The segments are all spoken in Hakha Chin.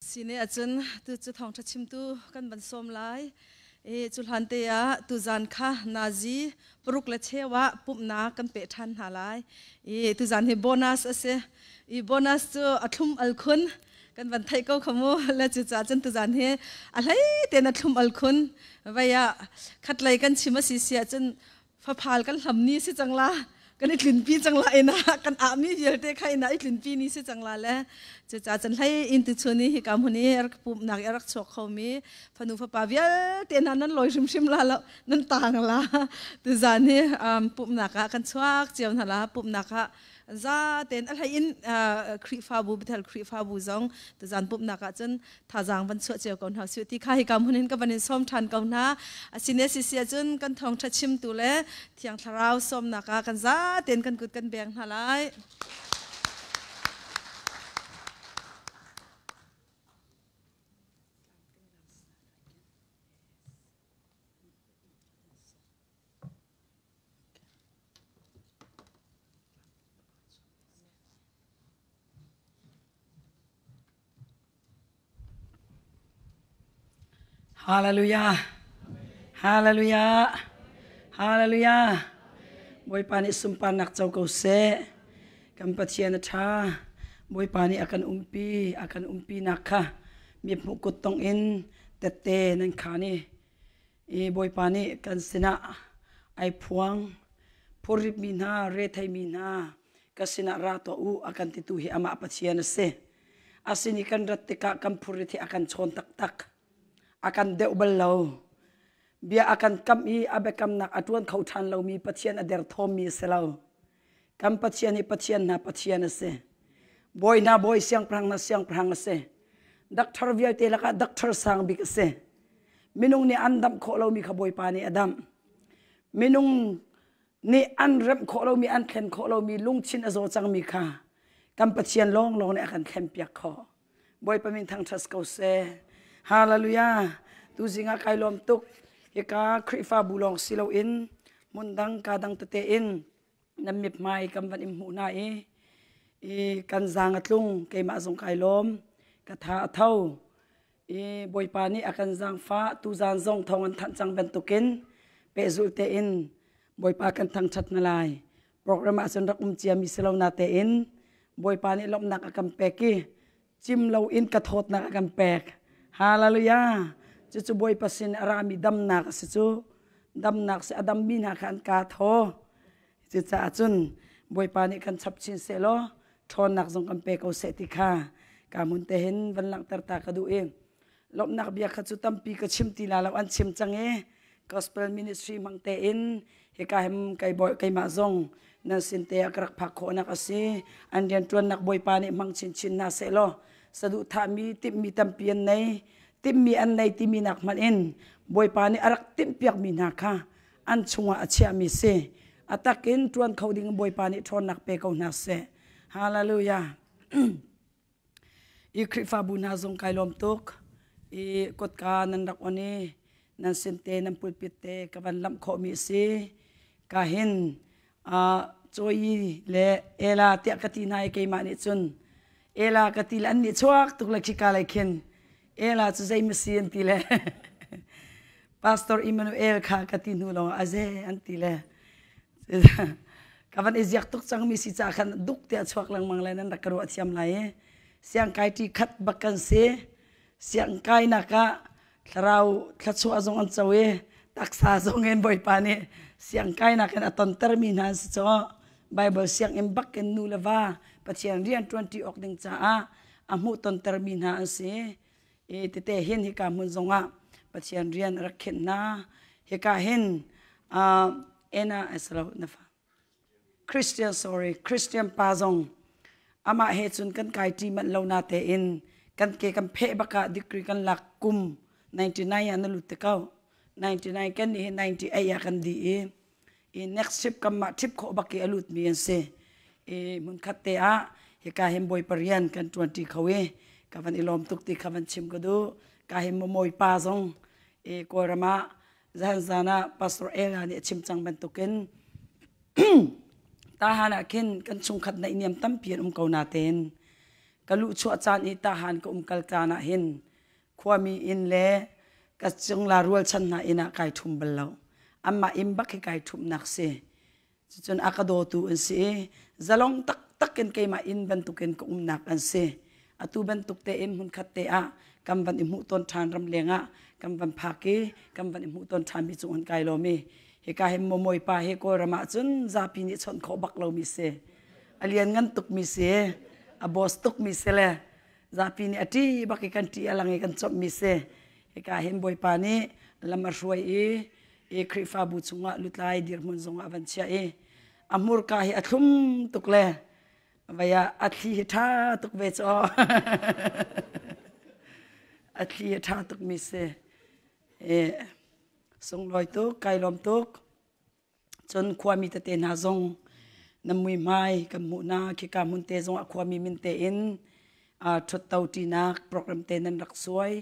Sine ahcun tu cu thawngṭha chimtu kan van sawm lai. I cu hlan te ah tuzan kha nazi paruk le cheu ah pumhnak kan peh ṭhan hna lai. I tuzan hi bonus a si. I bonus cu a thlum al khun kan van theih ko kha mu. Le cucaah cun tuzan hi a hlei tein a thlum al khun. Vei ah khatlei kan chim a si si ahcun faphal kan hlam ni si cang la kan i tlinpi cang la ina kan ahmi vialte kha ina i tlinpi ni si cang la le cucaah cun hlei in tu chun i hika hmun i rak pumhnak i rak chuak khomi fanu fapa vialte hna nan lawi hrimhrim la lo nan tang la tuzan hi pumhnak ah kan chuak cio hna la pumhnak ah za tein a hlei in Khrihfabu Bethel Khrihfabu zong tuzan pumhnak ah cun thazaang van chuah cio ko hna usih ti kha hika hmun in ka van in sawm ṭhan ko hna. Asine sisi ahcun kan thawngṭha chimtu le Thiang Thlarau sawmnak ah kan zatein kan kut kan beng hna lai. Hallelujah. Hallelujah. Hallelujah. Bawipa nih sunparnak co ko seh. Kan Pathian a ṭha. Bawipa nih a kan umpi, a kan umpinak kha mi hmuh kut tong in tette nan khaan i i Bawipa nih kan sinah ai phuang. Phurritmi hna, retheimi hna, ka sinah ra tuah u a kan titu hi amah Pathian a si. A sin i kan rat tikah kan phurrit hi a kan chawn taktak. A kan deuh bal lo. Bia a kan kam i a biakamnak a ṭuan kho ṭhan lomi Pathian a derthawmmi a si lo. Kan Pathian hi Pathian hna Pathian a si. Bawi hna bawi, siangpahrang hna siangpahrang a si. Doctor vialte lakah doctor sang bik a si. Minung nih an damh khawh lomi kha Bawipa nih a damh. Minung nih an remh khawh lomi an thlen khawh lomi lungthin a zaw cangmi kha kan Pathian lawnglawng nih a kan thlenpiak khawh. Bawipa min thangṭhat ko seh. Hallelujah. Tuzing ah kai lawm tuk. Hika Khrihfabu lawng si loin hmun dang ka dang tete in nan mithmai kan van in hmuh hna i i kan zaang a tlung keimah zong kai lawm ka tha a tho i Bawipa nih a kan zaangfah tuzaan zong thawng an thanh cang bantukin pehzulh tein Bawipa kan thangṭhat na lai program ah cun rak um ciami si lo na tein Bawipa nih lawmhnak a kan pek i cim loin ka thawtnak a kan pek hallelujah cucu Bawipa sin a rami damnak a si cu damnak si a dammi hna kha an kaa thaw cucaah cun Bawipa nih kan chap chin seh law ṭhawnnak zong kan pe ko seh ti kha ka hmun te hin van langhter ta ka duh i lawmhnak bia kha cu tampi ka chim ti la lo an chim cang i gospel ministry hmang tein hika hem kai bawi keimah zong nan sin te ah ka rak phak khawhnak a si an rianṭuannak bawipa nih hmang chinchin hna seh law saduhthahmi timhmi tampi an nei timhmi an nei timi nak hmanh in bawipa nih a rak timhpiakmi hna kha an chungah a chiahmi si a takin ṭuan kho ding Bawipa nih ṭhawnnak pe ko hna seh. Hallelujah. I Khrihfabu hna zong kai lawm tuk. I kotka nan rak on i nan sin te nan pulpit te ka van lamh khawhmi a si. Ka hin Cawi le Ela tiah ka ti hna i keimah nih cun Ela ka ti le an nih chuak tuk le khika lei khin Ela cu zei ma si an ti le Pastor Emmanuel kha ka ti hnu lawng aze an ti le ka van i ziak tuk cangmi si ca khan duk tiah chuak lengmang le nan rak ka ruah thiam lai i siangkai ṭi khat bak kan si siangkai nak ah thlarau thluachuah zong an co i taksa zong in Bawipa nih siangkai nak in a tontermi hna an si caw Bible sianginn bak in nu le va Pathian rian ṭuanṭi awk ding caah a hmuh tontermi hna an si I tete hin hika hmun zongah Pathian rian a rak khenh hna. Hika hin ena asalo na fa Christian sorry Christian pa zong amah he cun kan kai ṭi manh lo na tein kan ke kan pheh bakah degree kan lak kum 99 ah na lut te ko 99 kan nih hi 98 ah kan di i i next trip kan mah trip khawh bak i a lutmi an si i hmunkhat te ah hika hin bawipa rian kan ṭuanṭi kho i ka van i lawm tuk ti kha van chim ka duh ka hin mawi pa zong i kawlram ah zan zan ah pastor Ela nih a chim cang bantukin tahan ah khin kan chungkhat naihniam tampi an um ko natein. Ka luhchuah caan i tahan ka umkal caan ah hin khuami inn le ka cungla rualchan hna inn ah kai ṭhum bal lo. Anmah inn bak hi kai ṭhumhnak si. Cucun a ka dawtu an si i zalong taktak in keimah inn bantukin ka umnak an si. Atu bantuk tein hmunkhat te ah kan van i hmuh tawn ṭhan ramleng ah kan van phak i kan van i hmuh tawn ṭhanmi cung an kai lomi. Hika hin maw pa hi Kawlram ah cun zapi nih chawnh khawh bak lomi si. A lianngan tukmi si, a boss tukmi si le zapi nih a ṭi bak i kan ṭi a lang i kan cawmhmi si. Hika hin Bawipa nih lam a hruai i i Khrihfabu chungah lutlai dirhmun zongah a van chiah i a hmurka hi a thlum tuk le vei ah a thli hi ṭha tuk ve cu a thli hi ṭha tuk mi si i sunglawi tuk kai lawm tuk cun khuami tete hna zong na muihmai kan hmuh hna khika hmun te zong ah khuami min te in ṭhutto ṭinak program te nan rak suai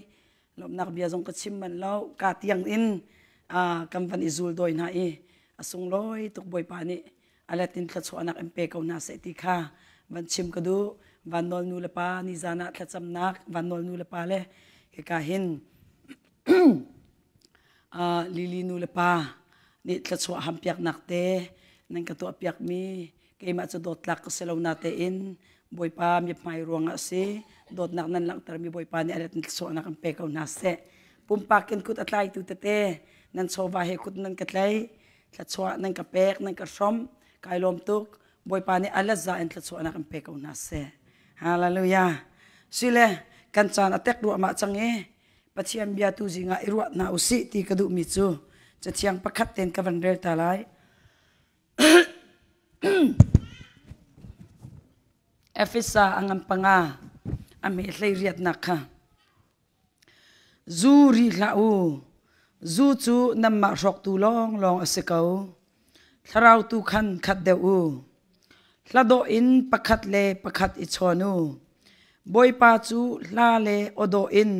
lawmhnak bia zong ka chim manh lo ka tiang in kan van i zul dawi hna i a sunglawi tuk bawipa nih a let in thluachuahnak in pe ko hna seh ti kha van chim ka duh van nawl nu le pa nizan ah thlacamnak van nawl nu le pa le hika hin Lili nu le pa nih thluachuah hampiaknak te nan ka tuahpiakmi keimah cu dawtlak ka si lo na tein Bawipa mithmai ruangah a si dawtnak nan langhtermi Bawipa nih a let in thluachuahnak in pe ko hna seh pumpak in kut a tlaitu tete nan chawva he kut nan ka tlaih thluachuah nan ka pek nan ka hrawmh kai lawm tuk Bawipa nih a let za in thluachuahnak in pe ko hna seh hallelujah sile kan caan a tek ruahmah cang i Pathian bia tu zingah i ruah hna usih ti ka duhmi cu cathiang pakhat ten ka van rel ta lai. Efesa a ngan panga a me hlei riatnak kha zu ri hlah u zu cu nanmah hrawktu lawnglawng a si ko thlarau tu khan khat deuh u Hladawh in pakhat le pakhat i chawn u. Bawipa cu hla le awdawh in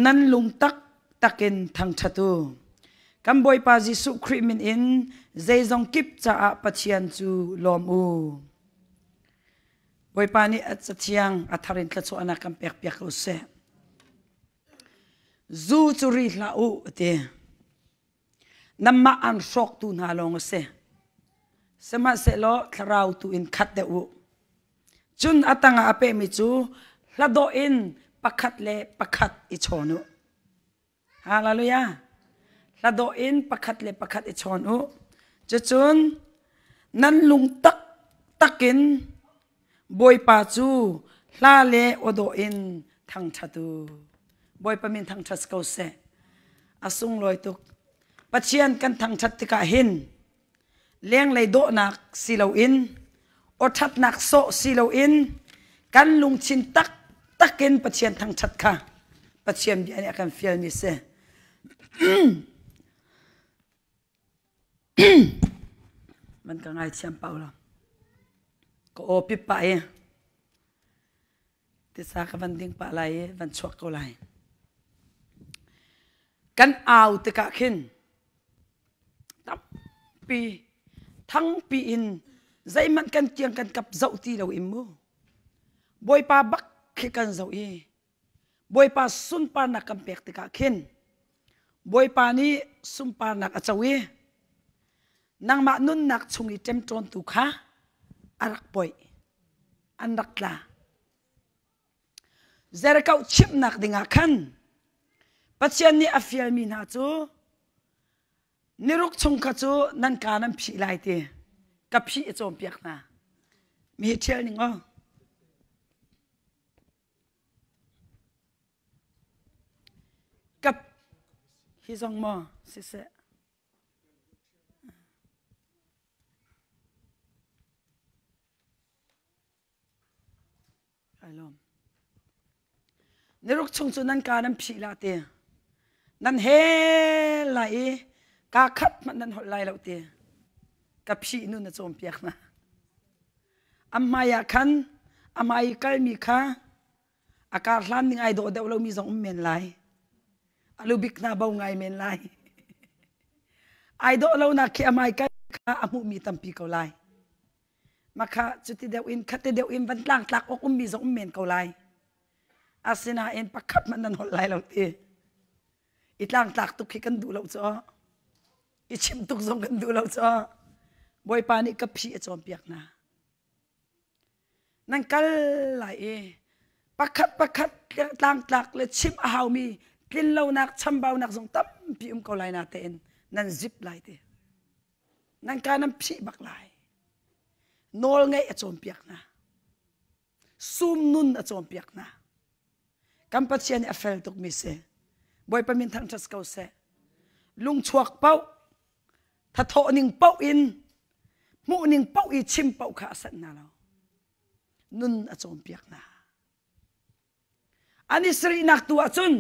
nan lung taktak in thangṭhat u. Kan Bawipa Jesuh Khrih min in zeizong kip caah Pathian cu lawm u. Bawipa nih a cathiang a thar in thluachuahnak kan pekpiak ko seh. Zu cu ri hlah u, a ti. Nanmah an hrawktu hna lawng a si. Sihmanhsehlaw thlarau tu in khat deuh u. Cun a tangah a pehmi cu hladawh in pakhat le pakhat i chawn u. Hallelujah. Hladawh in pakhat le pakhat i chawn u. Cucun nan lung taktak in Bawipa cu hla le awdawh in thangṭhat u. Bawipa min thangṭhat ko seh. A sunglawi tuk. Pathian kan thangṭhat tikah hin lenglei dawhnak si loin awṭhatnak sawh si loin kan lungthin taktak in Pathian thangṭhat kha Pathian bia nih a kan fialmi si. Man ka ngaithiam pau lo. Ka aw pip pah i tisa ka van ding pah lai i van chuak ko lai. Kan au tikah khin tampi thangpi in zeihmanh kan kiang kan kap zoh ti lo in mu. Bawipa bak khi kan zoh i Bawipa sunparnak kan pek tikah khin Bawipa nih sunparnak a co i nangmah nunnak chung i ṭemṭawntu kha a rak poih an rak tla. Jericho chimhnak dingah khan Pathian nih a fialmi hna cu niruk chung kha cu nan ka nan phih lai ti ka phih a cawnpiak hna. Mi hi ṭhial ning aw. Kap hi zong maw siseh. Ai lawm. Niruk chung cu nan ka nan phih la ti. Nan hel lai i ka khat hmanh nan holh lai lo ti. Ka phih nu na cawnpiak hna. An hmai ah khan a hmai i kalmi kha a kar hlan ning ai dawh deuh lomi zong um men lai. A lubik hna bo ngai men lai. Ai dawh lonak khi a hmai kal kha a hmuhmi tampi ko lai. Makha cuti deuh in khate deuh in van tlangtlak awk ummi zong um men ko lai. Asinain pakhat hmanh nan holh lai lo ti. I tlangtlak tuk khi kan duh lo cu. I chim tuk zong kan duh lo cu. Bawipa nih ka phi a cawnpiak hna. Nan kal lai i pakhat pakhat tlangtlak le chimh a haumi tlinlonak chambaunak zong tampi um ko lai natein nan zip lai ti. Nan ka nan phih bak lai. Nawl ngeih a cawnpiak hna. Sum nun a cawnpiak hna. Kan Pathian nih a fel tukmi si. Bawipa min thangṭhat ko seh. Lungchuak paoh, thathawh ning paoh in, hmuh ning paoh i chim paoh kha a sanh hna lo. Nun a cawnpiak hna. An i sarihnak tu ahcun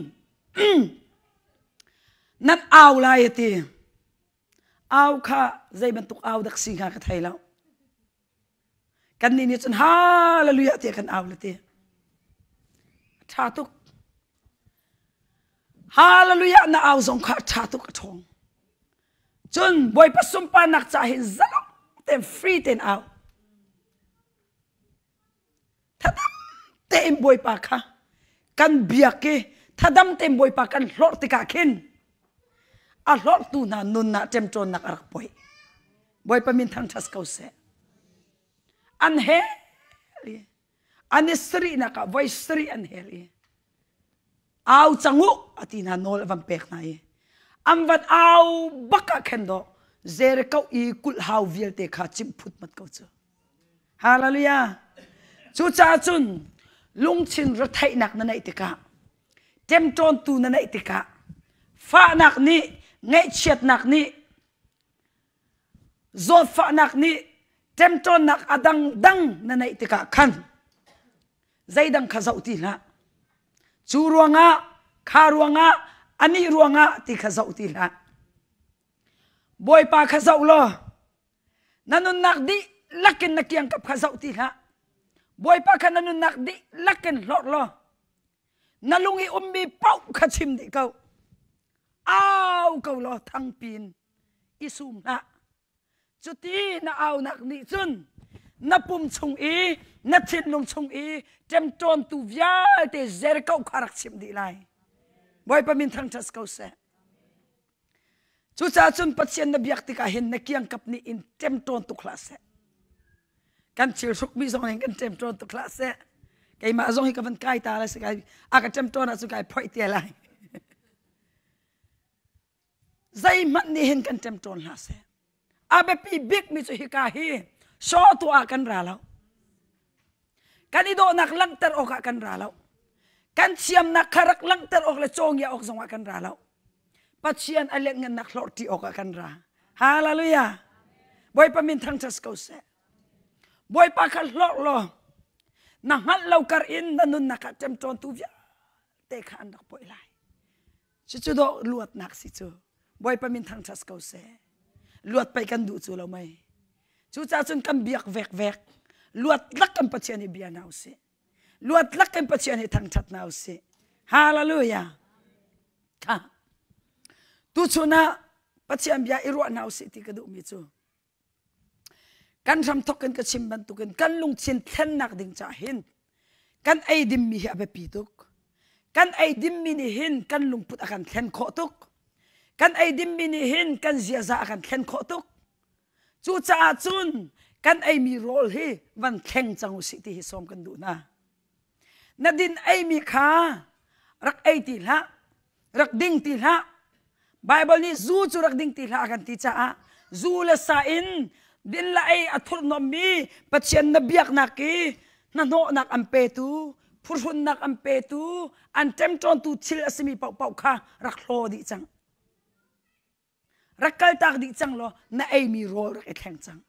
nan au lai a ti. Au kha zei bantuk au dak si hnga ka thei lo. Kannih nih cun hallelujah tiah kan au le ti. Ṭha tuk. Hallelujah na au zong kha ṭha tuk a ṭhawng. Cun Bawipa sunparnak ca hin zalong tein free tein au. Thadam tein Bawipa kha kan biak i thadam tein Bawipa kan hlorh tikah khin a hlorhtu hna nun ah ṭemṭawnnak a rak poih. Bawipa min thangṭhat ko seh. An hel i an i sarihnak ah voi sarih an hel i au cang u a ti hna nawl a van pek hna i an van au bak ah khin dawh Jericho i kulh hau vialte kha cimh phut mat ko cu. Hallelujah. Cucaah cun lungthin retheihnak na neih tikah ṭemṭawntu na neih tikah fahnak nih ngaihchiatnak nih zawtfahnak nih ṭemṭawnnak a dangdang na neih tikah khan zeidang kha zoh ti hlah. Cu ruangah kha ruangah anih ruangah ti kha zoh ti hlah. Bawipa kha zoh law Na nunnak dihlak in na kiangkap kha zoh ti hlah. Bawipa kha na nunnak dihlak in hlorh law na lung i ummi paoh kha chim dih ko. Au ko law thangpi in i sum hlah. Cuti na aunak nih cun na pum chung i na thinlung chung i ṭemṭawntu vialte Jericho kha rak chimh dih lai. Bawipa min thangṭhat ko seh. Cucaah cun Pathian na biak tikah hin na kiangkap nih in ṭemṭawn tuk hlah seh. Kan thil hrukmi zong in kan ṭemṭawn tuk hlah seh. Keimah zong hi ka van kai ta lai si kai a ka ṭemṭawn ahcun kai phoih te lai. Zeihmanh nih hin kan ṭemṭawn hlah seh. A biapi bikmi cu hika hi saw tuah ah kan ra lo. Kan i dawhnak langhter awkah kan ra lo. Kan thiamnak kha rak langhter awk le cawngia awk zongah kan ra lo. Pathian a lianhngannak hlorhṭi awkah kan ra. Hallelujah. Bawipa min thangṭhat ko seh. Bawipa kha hlorh law na hngalh lo kar in na nunnak ah ṭemṭawntu vialte kha an rak poih lai. Cucu dawh luatnak si cu. Bawipa min thangṭhat ko seh. Luat pei kan duh cu lo mei. Cucaah cun kan biak vekvek. Luat lak kan Pathian hi bia hna usih. Luat lak kan Pathian hi thangṭhat hna usih. Hallelujah. Kha. Tuchun ah Pathian bia i ruah hna usih ti ka duhmi cu Kan hramthok in ka chim bantukin kan lungthin thlennak ding caah hin kan eidimmi hi a biapi tuk. Kan eidimmi nih hin kan lungput a kan thlen khawh tuk. Kan eidimmi nih hin kan ziaza a kan thlen khawh tuk. Cucaah cun kan eimi rawl hi van thleng cang usih ti hi sawm kan duh hna. Na din eimi kha rak ei ti hlah, rak ding ti hlah. Baibal nih zu cu rak ding ti hlah a kan ti caah zu le sa in din le ei a thurhnawmmi Pathian na biaknak i hnahnawhnak an petu, phuhrunnak an petu, an ṭemṭawntu thil a simi paohpaoh kha rak hlaw dih cang. Rak kaltak dih cang law na eimi rawl rak i thleng cang.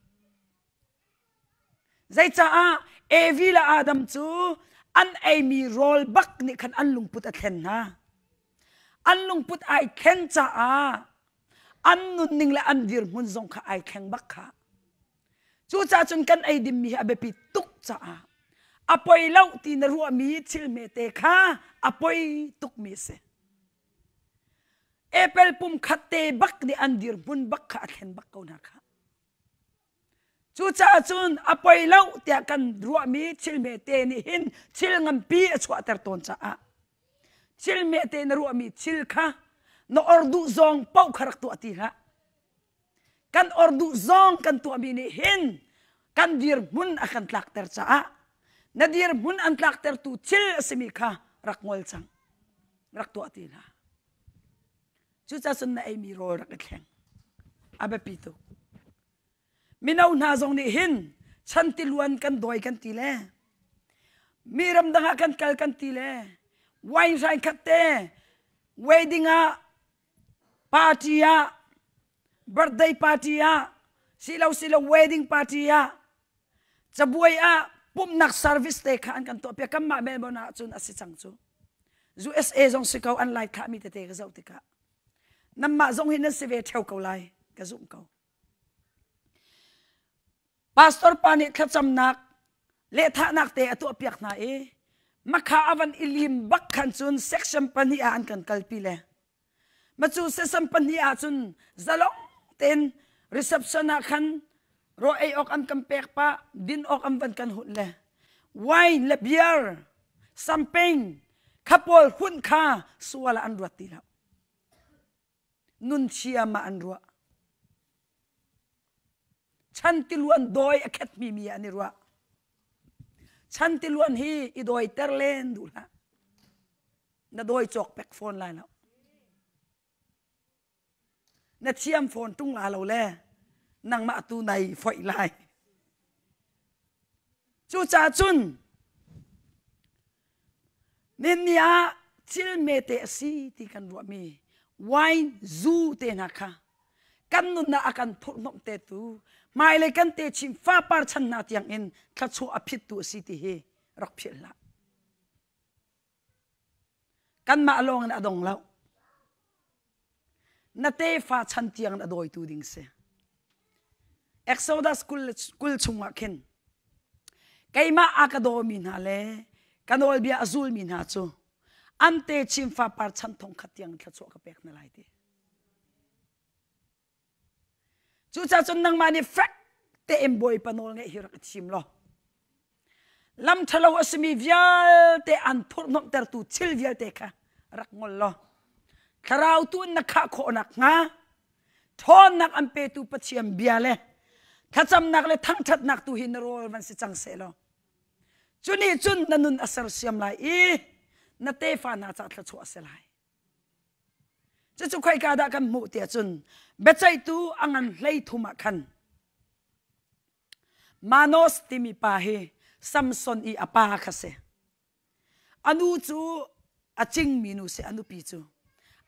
Zeicaah Evi le Adam cu an eimi rawl bak nih khan an lungput a thlen hna. An lungput ai thlen caah an nunning le an dirhmun zong kha ai thleng bak kha. Cucaah cun kan ei dimmi hi a biapi tuk caah a poi lo ti na ruahmi thil hmete kha a poi tukmi a si. Apple pum khat te bak nih an dirhmun bak kha a thlen bak ko hna kha. Cucaah cun a poi lo tiah kan ruahmi thil hmete nih hin thil nganpi a chuahter tawn caah thil hmete na ruahmi thil kha na or duh zawng paoh kha rak tuah ti hlah. Kan or duh zawng kan tuahmi nih hin kan dirhmun a kan tlakter caah na dirhmun an tlaktertu thil a simi kha rak ngol cang. Rak tuah ti hlah. Cucaah cun na eimi rawl rak i thleng. A biapi tuk. Mino hna zong nih hin chan tiluan kan dawi kan ti le mi ramdang ah kan kal kan ti le wine hrain khat te wedding ah party ah birthday party ah silo silo wedding party ah cabuai ah pumhnak service te kha an kan tuah piak kanmah Melbourne ah cun a si cang cu USA zong si ko an lai thlahmi tete ka zoh tikah nanmah zong hi nan si ve theo ko lai ka zumh ko pastor pa nih thlacamnak lehthahnak te a tuah piak hna i makha avan i lim bak khan cun section pahnih ah an kan kalpi le Macu sesam pahnih ahcun zalong tein reception ah khan raw ei awk an kan pek pah, din awk an van kan hunh le wine le beer, champagne kha pawl hunh kha sual ah an ruat ti lo. Nun thiam ah an ruah. Chan tiluan dawi a khetmi mi ah an i ruah. Chan tiluan hi i dawiter len duh hlah. Na dawi cawk pek fawn lai lo. Na thiam fawn tung la lo le nangmah tu nai foih lai. Cucaah cun ninni ah thil mete a si ti kan ruahmi wine zu te hna kha kan nunnak a kan thurhhnawmh te tu hmailei kan te chin fapar chan hna tiang in thluachuah a phittu a si ti hi rak philh hlah. Kanmah lawng in a dong lo. Na tefa chan tiang in a dawitu ding si. Exodus kul chungah khin keimah a ka dawmi hna le ka nawlbia a zulmi hna cu an te chin fapar chan thong khat tiang thluachuah ka pek hna lai ti. Cucaah cun nangmah nih fek tein Bawipa nawl ngeih hi rak i thim law lam ṭhalo a simi vialte an thurhhnawmhtertu thil vialte kha rak ngol law thlarau tu in na khah khawh nakhnga ṭhawnnak an petu Pathian bia le thlacamnak le thangṭhatnak tu hi na rawl van si cang seh law cu nih cun na nun a sersiam lai i na tefa hna ca thluachuah a si lai. Cucu khoika dah kan hmuh tiah cun biaceihtu a ngan hlei thum ah khan Manos timi pa hi Samson i a pa kha si. A nu cu a cingmi nu si a nupi cu.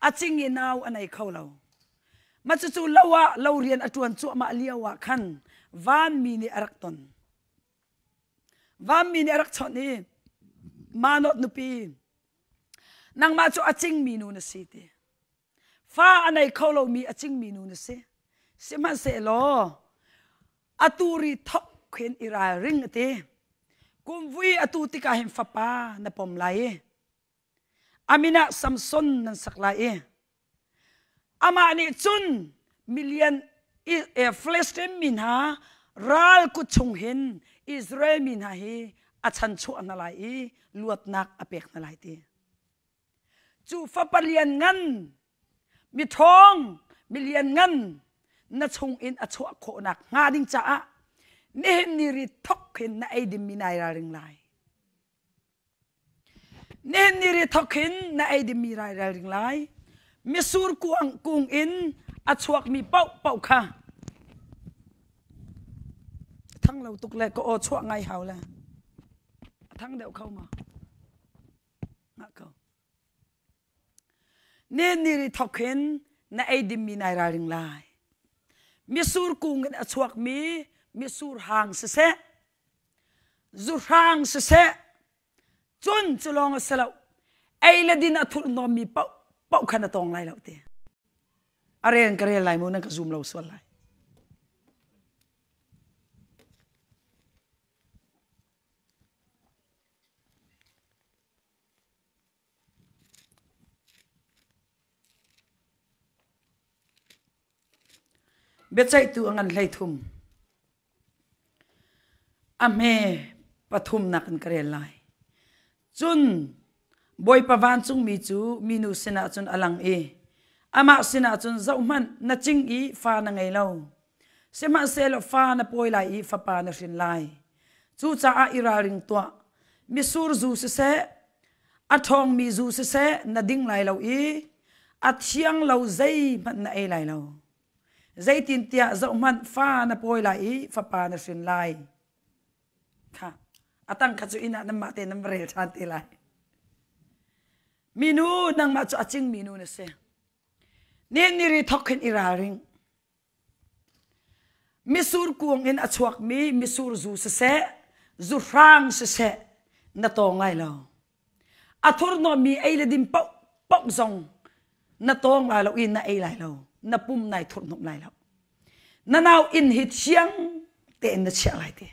A cing i nau a nei kho lo. Mah cucu lo ah lo rian a ṭuan cuahmah lio ah khan vanmi nih a rak ton. Vanmi nih a rak chawnh i Manot nupi Nangmah cu a cingmi nu na si ti. Fa a nei kho lomi a cingmi nu na si. Sihmanhsehlaw atu ri thok khin i ralring a ti. Kumvui atu tikah hin fapa na pom lai i a min ah Samson nan sak lai i Amah nih cun milian Filistin mi hna ral kut chung hin Israel mi hna hi a chanchuah hna lai i luatnak a pek hna lai ti. Cu fapa lian ngan, miṭhawng, milian ngan na chung in a chuah khawhnak hnga ding caah nihin ni ri thok hin na ei dingmi nai ralring lai. Nihin ni ri thok hin na ei dingmi rai ralring lai. Misur kuang kung in a chuakmi paohpaoh kha thang lo tuk le ka aw chuah ngai hau le a thang deuh kho ma ngah ko Nihin ni ri thok hin na ei dingmi nai ralring lai. Misur kung in a chuakmi misur hang siseh zuhrang siseh cun cu lawng a si lo ei le din a thurhnawmmi paoh paoh khan a tawng lai lo ti a rel ka rel lai mu nan ka zum lo sual lai Biaceihtu a ngan 13. A hme pathumnak in ka rel lai. Cun Bawipa vancungmi cu minu sinah cun a lang i amah sinah cun zohhmanh na cing i fa na ngei lo. Sihmanhsehlaw fa na pawi lai i fapa na hrin lai. Cucaah i ralring tuah. Misur zu siseh, a ṭhawngmi zu siseh na ding lai lo i a thiang lo zeihmanh na ei lai lo. Zeitintiah zohhmanh fa na pawi lai i fapa na hrin lai. Kha a tang kha cu inn ah nanmah te nan va rel ṭhan te lai. Minu nangmah cu a cing minu na si. Nihin ni ri thok khin i ralring. Misur kuang in a chuakmi misur zu siseh, zu hrang siseh na tawng lai lo. A thurhnawmmi ei le din paohpaoh zong na tawng lai lo i na ei lai lo. Na pum nai thurhnawmh lai lo. Na nau inn hi thiang tein na chiah lai ti.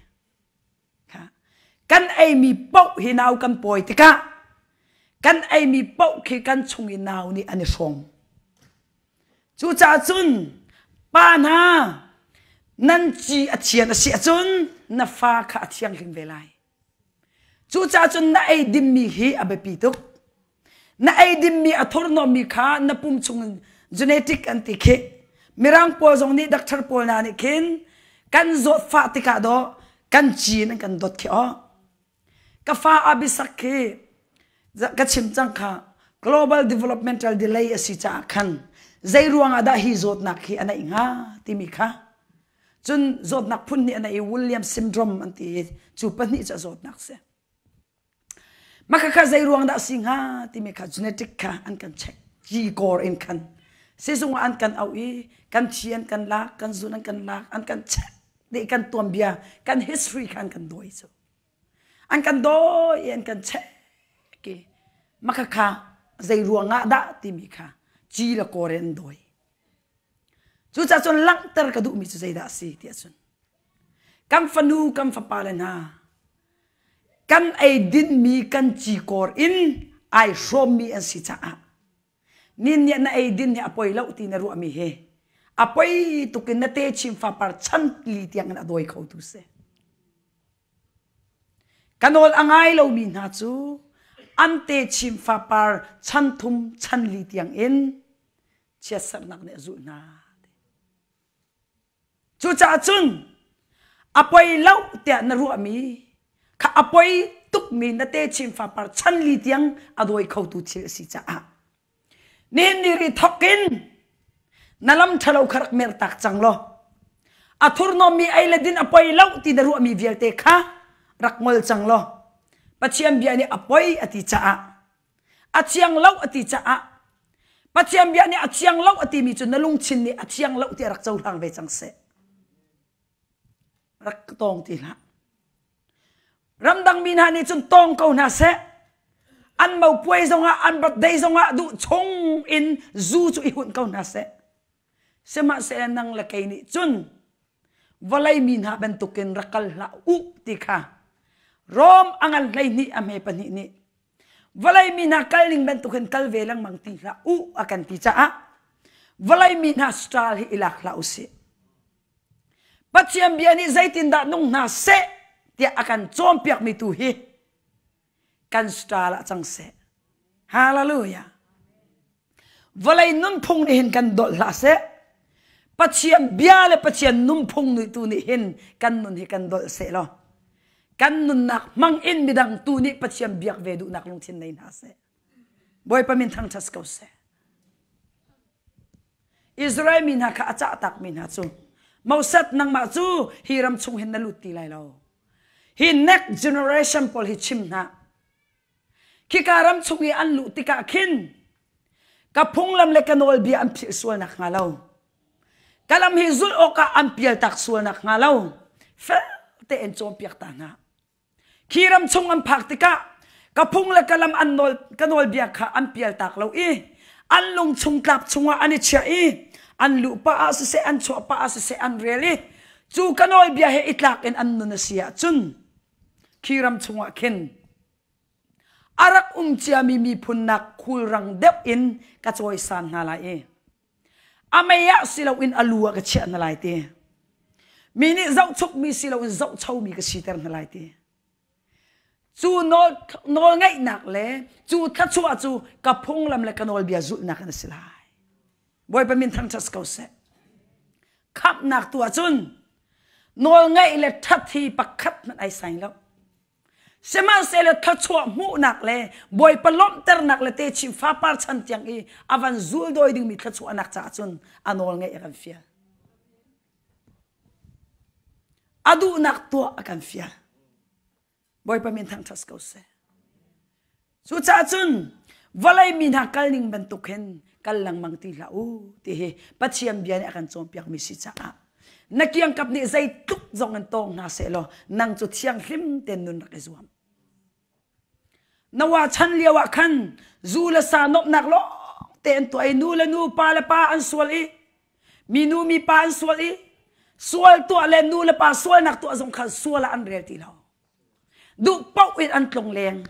Kan eimi paoh hi nau kan pawi tikah kan eimi paoh khi kan chung i nau nih an i hrawm. Cucaah cun pa hna nan ci a thian a si ahcun na fa kha a thianghlim ve lai. Cucaah cun na ei dimmi hi a biapi tuk. Na ei dimmi a thurhnawmmi kha na pum chung genetic an ti khi. Mirang pawl zong nih doctor pawl hna nih khin kan zawtfah tikah dawh kan cin an kan dot khi aw. Ka fa abisak khi ka chim cang kha global developmental delay a si caah khan zei ruangah dah hi zawtnak hi a neih hnga timi kha Cun zawtnak phun hnih an i William syndrome an ti i cu pahnih cu a zawtnak si. Mah kha zei ruang dah si hnga timi kha genetic kha an kan check G core in khan sizung ah an kan auh i kan thi an kan lak kan zun an kan lak an kan check dih kan tuanbia kan history kha an kan dawi cu an kan dawi i an kan check i mah kha zei ruang ah dah timi kha G le core in an dawi Cucaah cun langhter ka duhmi cu zeidah a si ti ahcun kan fanu kan fapale hna kan eidinmi kan cikawr in ai hrawmmi an si caah nin nih na eidin hi a poi lo ti na ruahmi hi a poi tuk in na techin fapar chan li tiang in a dawi kho tu si. Ka nawl a ngai lomi hna cu an techin fapar chan thum chan li tiang in chiatserhnak nih a zulh hna. Cucaah cun a poi lo tiah na ruahmi kha a poi tukmi na techin fapar chan li tiang a dawi khotu thil a si caah nihin ni ri thok in na lam ṭhalo kha rak mertak cang law a thurhnawmmi ei le din a poi lo ti na ruahmi vialte kha rak ngol cang law Pathian bia nih a poi a ti caah a thiang lo a ti caah Pathian bia nih a thiang lo a timi cu na lungthin nih a thiang lo ti a rak cohlang ve cang seh. Rak tawng ti hlah. Ramdang mi hna nih cun tawng ko hna seh. An mopuai zongah an birthday zongah duh chung in zu cu i hunh ko hna seh. Sihmanhsehlaw nang le kei nih cun vawlei mi hna bantukin rak kal hlah u ti kha Rom a ngan 12 a hme pahnih nih vawlei mi hna kal ning bantukin kal ve lengmang ti hlah u a kan ti caah vawlei mi hna style hi i lak hlah u sih. Pathian bia nih zeitindah nung hna seh tiah a kan cawnpiakmi tu hi kan style ah cang seh. Hallelujah. Vawlei nunphung nih hin kan dolh hlah seh. Pathian bia le Pathian nunphung nih tu nih hin kan nun hi kan dolh seh law kan nunnak hmang in midang tu nih Pathian biak ve duhnak lungthin nei hna seh. Bawipa min thangṭhat ko seh. Israel mi hna kha a cahtakmi hna cu Moses nangmah cu hi ram chung hin na lut ti lai lo. Hi next generation pawl hi chim hna. Khika ram chung i an luh tikah khin ka phunglam le ka nawlbia an philh sual nak hnga lo. Ka lam hi zulh awkah an pialtak sual nak hnga lo. Fel tein cawnpiak ta hna. Khi ram chung an phak tikah ka phung le ka lam an nawl ka nawlbia kha an pialtak lo i an lung chung tlap chungah an i chiah i an luh pah ah siseh an chuah pah ah siseh an rel i cu ka nawlbia he i tlak in an nun a si ahcun khi ram chungah khin a rak um ciami miphun nak khulrang deuh in ka cawisan hna lai i a mei ah si loin a lu ah ka chiah hna lai ti. Mi nih zohchukmi si loin zohchomi ka siter hna lai ti. Cu nawl nawlngaihnak le cu thluachuah cu ka phunglam le ka nawlbia zulhnak in a si lai. Bawipa min thangṭhat ko seh. Khamhnak tu ahcun nawlngaih le ṭhat hi pakhat hmanh ai saing lo. Sihmanhsehlaw thluachuah hmuhnak le Bawipa lawmhternak le techin fapar chan tiang i a van zuldawi dingmi thluachuahnak caah cun a nawl ngeih a kan fial. A duhnak tuah a kan fial. Bawipa min thangṭhat ko seh. Cucaah cun vawlei mi hna kal ning bantuk hin kal lengmang ti hlah u ti hi Pathian bia nih a kan cawnpiakmi si caah na kiangkap nih zeitluk zong in tawng hna seh law nang cu thianghlim tein nun rak i zuam. Noah chan lio ah khan zu le sa nuamhnak lawng te an tuah i nu le nu pa le pa an sual i minu mipa an sual i sual tuah le nu le pa sualnak tuah zong kha sual ah an rel ti lo. Duh paoh in an tlung leng.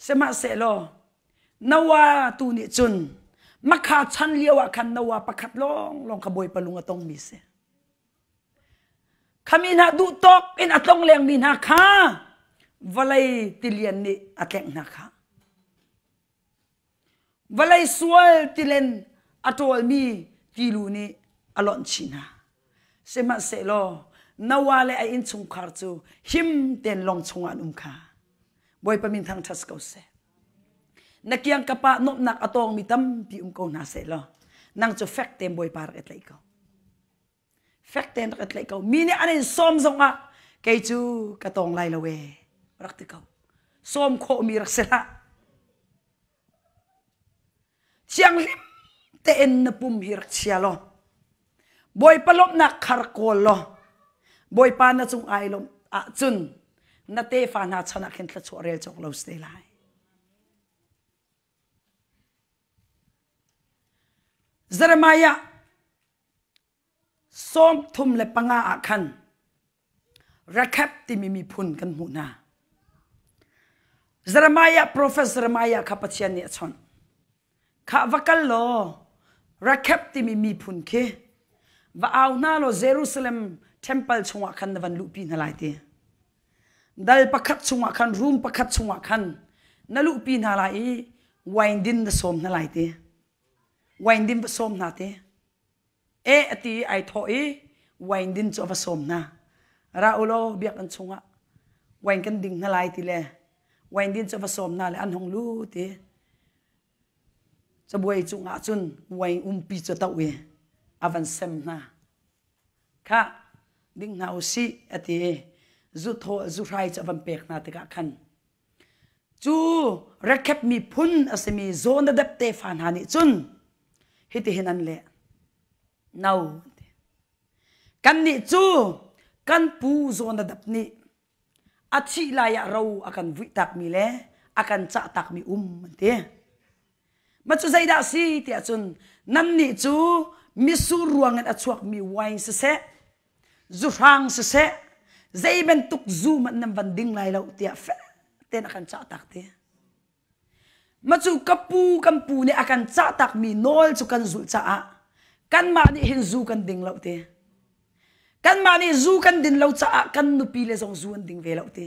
Sihmanhsehlaw Noah tu nih cun makha chan lio ah khan Noah pakhat lawnglawng kha Bawipa lung a tongmi si. Khami hna duh tawk in a tlong lengmi hna kha vawlei tilian nih a tlengh hna kha. Vawlei sual tilen a ṭawlmi tilu nih a lonh chih hna. Sihmanhsehlaw Noah le a innchungkhar cu him tein lawng chungah an um kha. Bawipa min thangṭhat si ko seh. Na kiangkap ah nuamhnak a tawngmi tampi um ko hna seh law nang cu fek tein Bawipa rak i tlaih ko. Fek tein rak i tlaih ko. Mi nih an in sawm zongah kei cu ka tawng lai lo ee rak ti ko. Sawm khawhmi rak si hlah. Thianghlim tein na pum hi rak chia law Bawipa lawmhnak kha rak kawl law Bawipa na cung ai lawmh ahcun na tefa hna chan ah khin thluachuah rel cawk lo si te lai. Jeremiah 35 ah khan Rekhab timi miphun kan hmuh hna. Jeremiah, Prophet Jeremiah kha Pathian nih a chawnh. Khah va kal law Rekhab timi miphun khi va au hna law Jerusalem temple chungah khan na van luhpi hna lai ti. Dal pakhat chungah khan room pakhat chungah khan na luhpi hna lai i wine din na sawm hna lai ti. Wine din va sawm hna ti. E a ti i ai thawh i wine din cu a va sawm hna. Ra u law biakinn chungah wine kan ding hna lai ti le wine din cu a va sawm hna le an hung lut i cabuai cungah cun wine umpi cu a toh i a van sem hna. Khah ding hna u sih a ti i zuthaw zuhrai cu a van pek hna tikah khan Cu Rekheb miphun a simi Jonadab tefa hna nih cun hitihin an leh. No. Kannih cu kan pu Jonadab nih a thih lai ah ro a kan vuihtakmi le a kan cahtakmi um an ti. Mah cu zeidah a si tiah cun nannih cu mitsur ruangin a chuakmi wine siseh zuhrang siseh zei bantuk zu hmanh nan van ding lai lo tiah fek tein a kan cahtak ti. Ma cu ka pu kan pu nih a kan cahtakmi nawl cu kan zulh caah kanmah nih hin zu kan ding lo ti. Kanmah nih zu kan din lo caah kan nupi le zong zu an ding ve lo ti.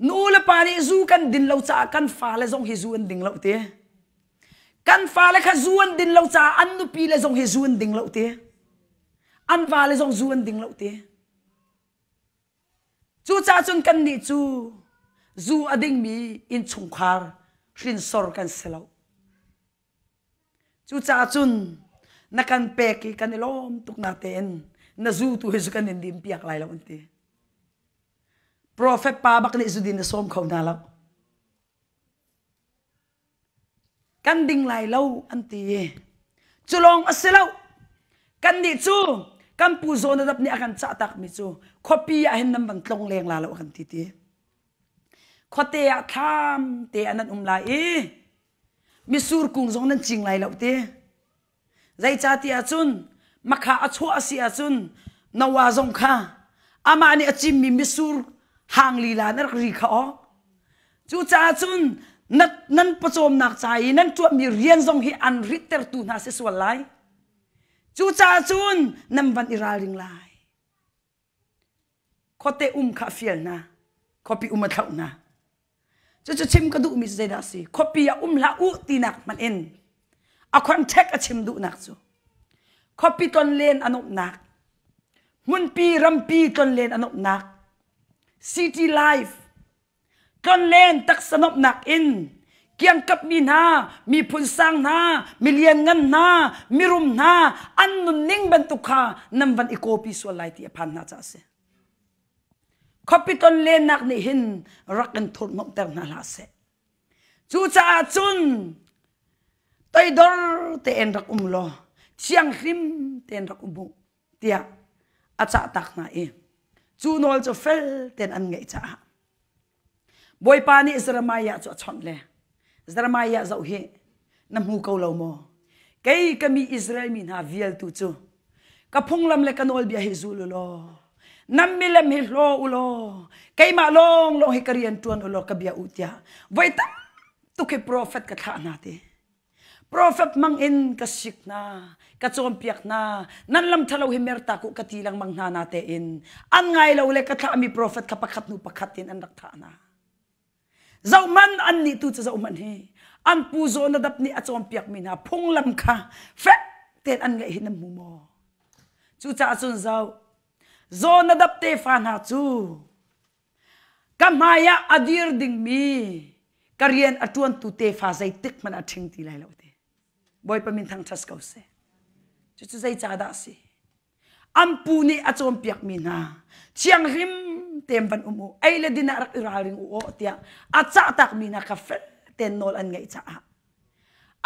Nu le pa nih zu kan din lo caah kan fale zong hi zu an ding lo ti. Kan fale kha zu an din lo caah an nupi le zong hi zu an ding lo ti. An vale zong zu an ding lo ti. Cucaah cun kannih cu zu a dingmi innchungkhar hrinsor kan si lo. Cucaah cun na kan pek i kan i lawm tuk natein na zu tu hi zu kan in dim piak lai lo an ti. Profet pa bak nih zudin a sawm kho hna lo. Kan ding lai lo an ti i cu lawng a si lo. Kannih cu kan pu Jonadab nih a kan cah takmi cu khuapi ah hin nan van tlong leng la lo a kan ti ti. Khuate ah thlam te ah nan um lai i misur kung zong nan cing lai lo ti. Zeicahtiah cun makha a chuah a si ahcun Noah zong kha amah nih a cimmi mitsur hang lila na rak ri kha aw. Cucaah cun na, nan pawcawmnak ca i nan tuahmi rian zong hi an rittertu hna si sual lai. Cucaah cun nan van i ralring lai. Khuate um kha a fial hna. Khuapi um a thlauh hna. Cucu chim ka duhmi cu zeidah a si? Khuapi ah um hlah u tinak hmanh in a contact a chim duhnak cu khuapi tlonlen a nuamhnak, hmunpi rampi tlonlen a nuamhnak, city life tlonlen taksa nuamhnak in kiangkap mi hna, miphun sang hna, milian ngan hna, mirum hna an nunning bantuk kha nan van i copy sual lai ti a phan hna caah a si. Khuapi tonlennak nih hin rak in thurhhnawmhter hna hlah seh. Cucaah cun toidor tein rak um law thianghlim tein rak um u tiah a cahtak hna i cu nawl cu fel tein an ngaih caah Bawipa nih Jeremiah cu a chawnh le Jeremiah zoh hi na hmu ko lo maw? Kei ka mi Israel mi hna vialtu cu ka phunglam le ka nawlbia hi zul u law nan milem hi hlaw u law keimah lawnglawng hi ka rian ṭuan u law ka bia u tiah voi tam tuk hi profet ka thlah hna ti. Profet mang in ka sik hna, ka cawnpiak hna, nan lam ṭhalo hi mertak u ka ti lengmang hna na tein an ngai lo le ka thlahmi profet kha pakhat hnu pakhat in an rak thah hna. Zohhmanh annih tu cu zohhmanh hi an pu Jonadab nih a cawnpiakmi hna phunglam kha fek tein an ngaih hi nan hmu maw? Cucaah cun zoh, Jonadab tefa hna cu Ka hmaiah a dir dingmi ka rian a ṭuantu tefa zeitik hmanh a ṭhing ti lai lo ti. Bawipa min thangṭhat ko seh. Cucu zeicahdah a si? An pu nih a cawnpiakmi hna thianghlim tein van um u, ei le din ah rak i ralring u aw tiah a cahtakmi hna kha fel tein nawl an ngaih caah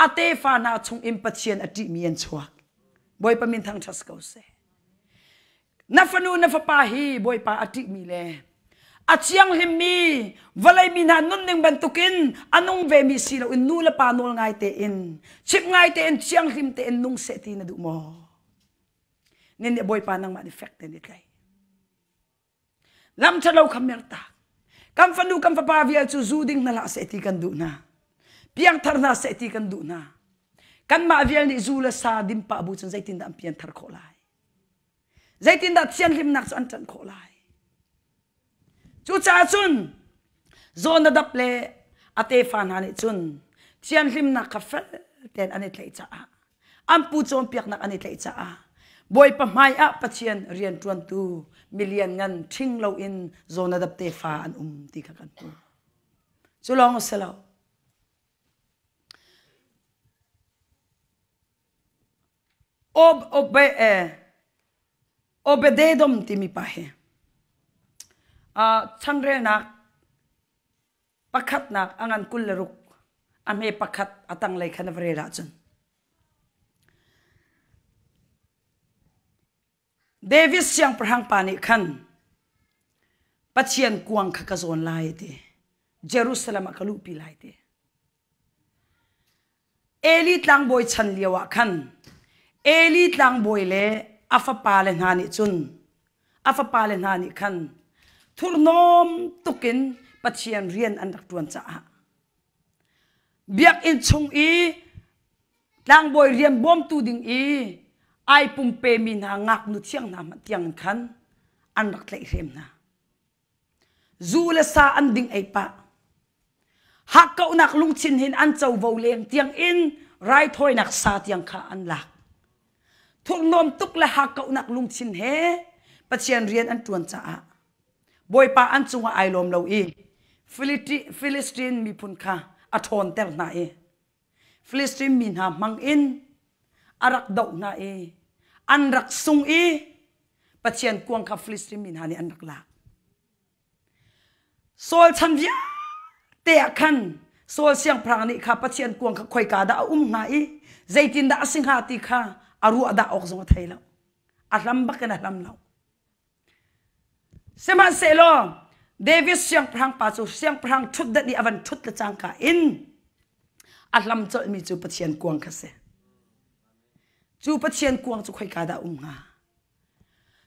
a tefa hna chungin Pathian a ṭihmi an chuak. Bawipa min thangṭhat ko seh. Na fanu na fapa hi Bawipa a ṭihmi le a thianghlimmi vawlei mi hna nunning bantukin a nung vemi si loin nu le pa nawl ngai tein chimh ngai tein thianghlim tein nung seh ti na duh maw? Nin nih Bawipa nangmah nih fek tein i tlai. Lam ṭhalo kha mertak. Kan fanu kan fapa vial cu zu ding hna hlah seh ti kan duh hna. Piangthar hna seh ti kan duh hna. Kanmah vial nih zu le sa din pah bu cun zeitindah an pianthar khawh lai? Zeitindah thianhlimnak cu an ṭanh khawh lai? Cucaah cun Jonadab le a tefa hna nih cun thianhlimnak kha fel tein an i tlaih caah an pu cawnpiaknak an i tlaih caah Bawipa hmaiah Pathian rianṭuantu milian ngan ṭhing loin Jonadab tefa an um ti kha kan hmuh. Cu lawng a si lo. Obededom timi pa hi changrelnak pakhatnak a ngan 26 a hme pakhat a tanglei khan a va rel ahcun David siangpahrang pa nih khan Pathian kuang kha ka zawn lai ti Jerusalem ah ka luhpi lai ti Eli tlangbawi chan lioah khan Eli tlangbawi le a fapale hna nih cun a fapale hna nih khan thurhnawm tukin Pathian rian an rak ṭuan caah biakinn chung i tlangbawi rian bawmtu ding i ai pumpemi hna ngaknu thiang hna hmanh tiang khan an rak tlaihhrem hna. Zu le sa an ding ei pah. Hakkauhnak lungthin hin an covo leng tiang in raithawinak sa tiang kha an lak. Thurhnawm tuk le hakkauhnak lungthin he Pathian rian an ṭuan caah Bawipa an cungah ai lawm lo i Philistine miphun kha a ṭhawnter hna i Philistine mi hna hmang in a rak doh hna i an rak sung i Pathian kuang kha Philistine mi hna nih an rak lak. Saul chan vialte ah khan Saul siangpahrang nih kha Pathian kuang kha khoika dah a um hnga i zeitindah a si hnga ti kha a ruah dah awk zong a thei lo. A hlam bak in a hlam lo. Sihmanhsehlaw David siangpahrang pa cu siangpahrang ṭhutdan i a van ṭhut le cangka in a hlam colhmi cu Pathian kuang kha si. Cu Pathian kuang cu khoika dah um hnga?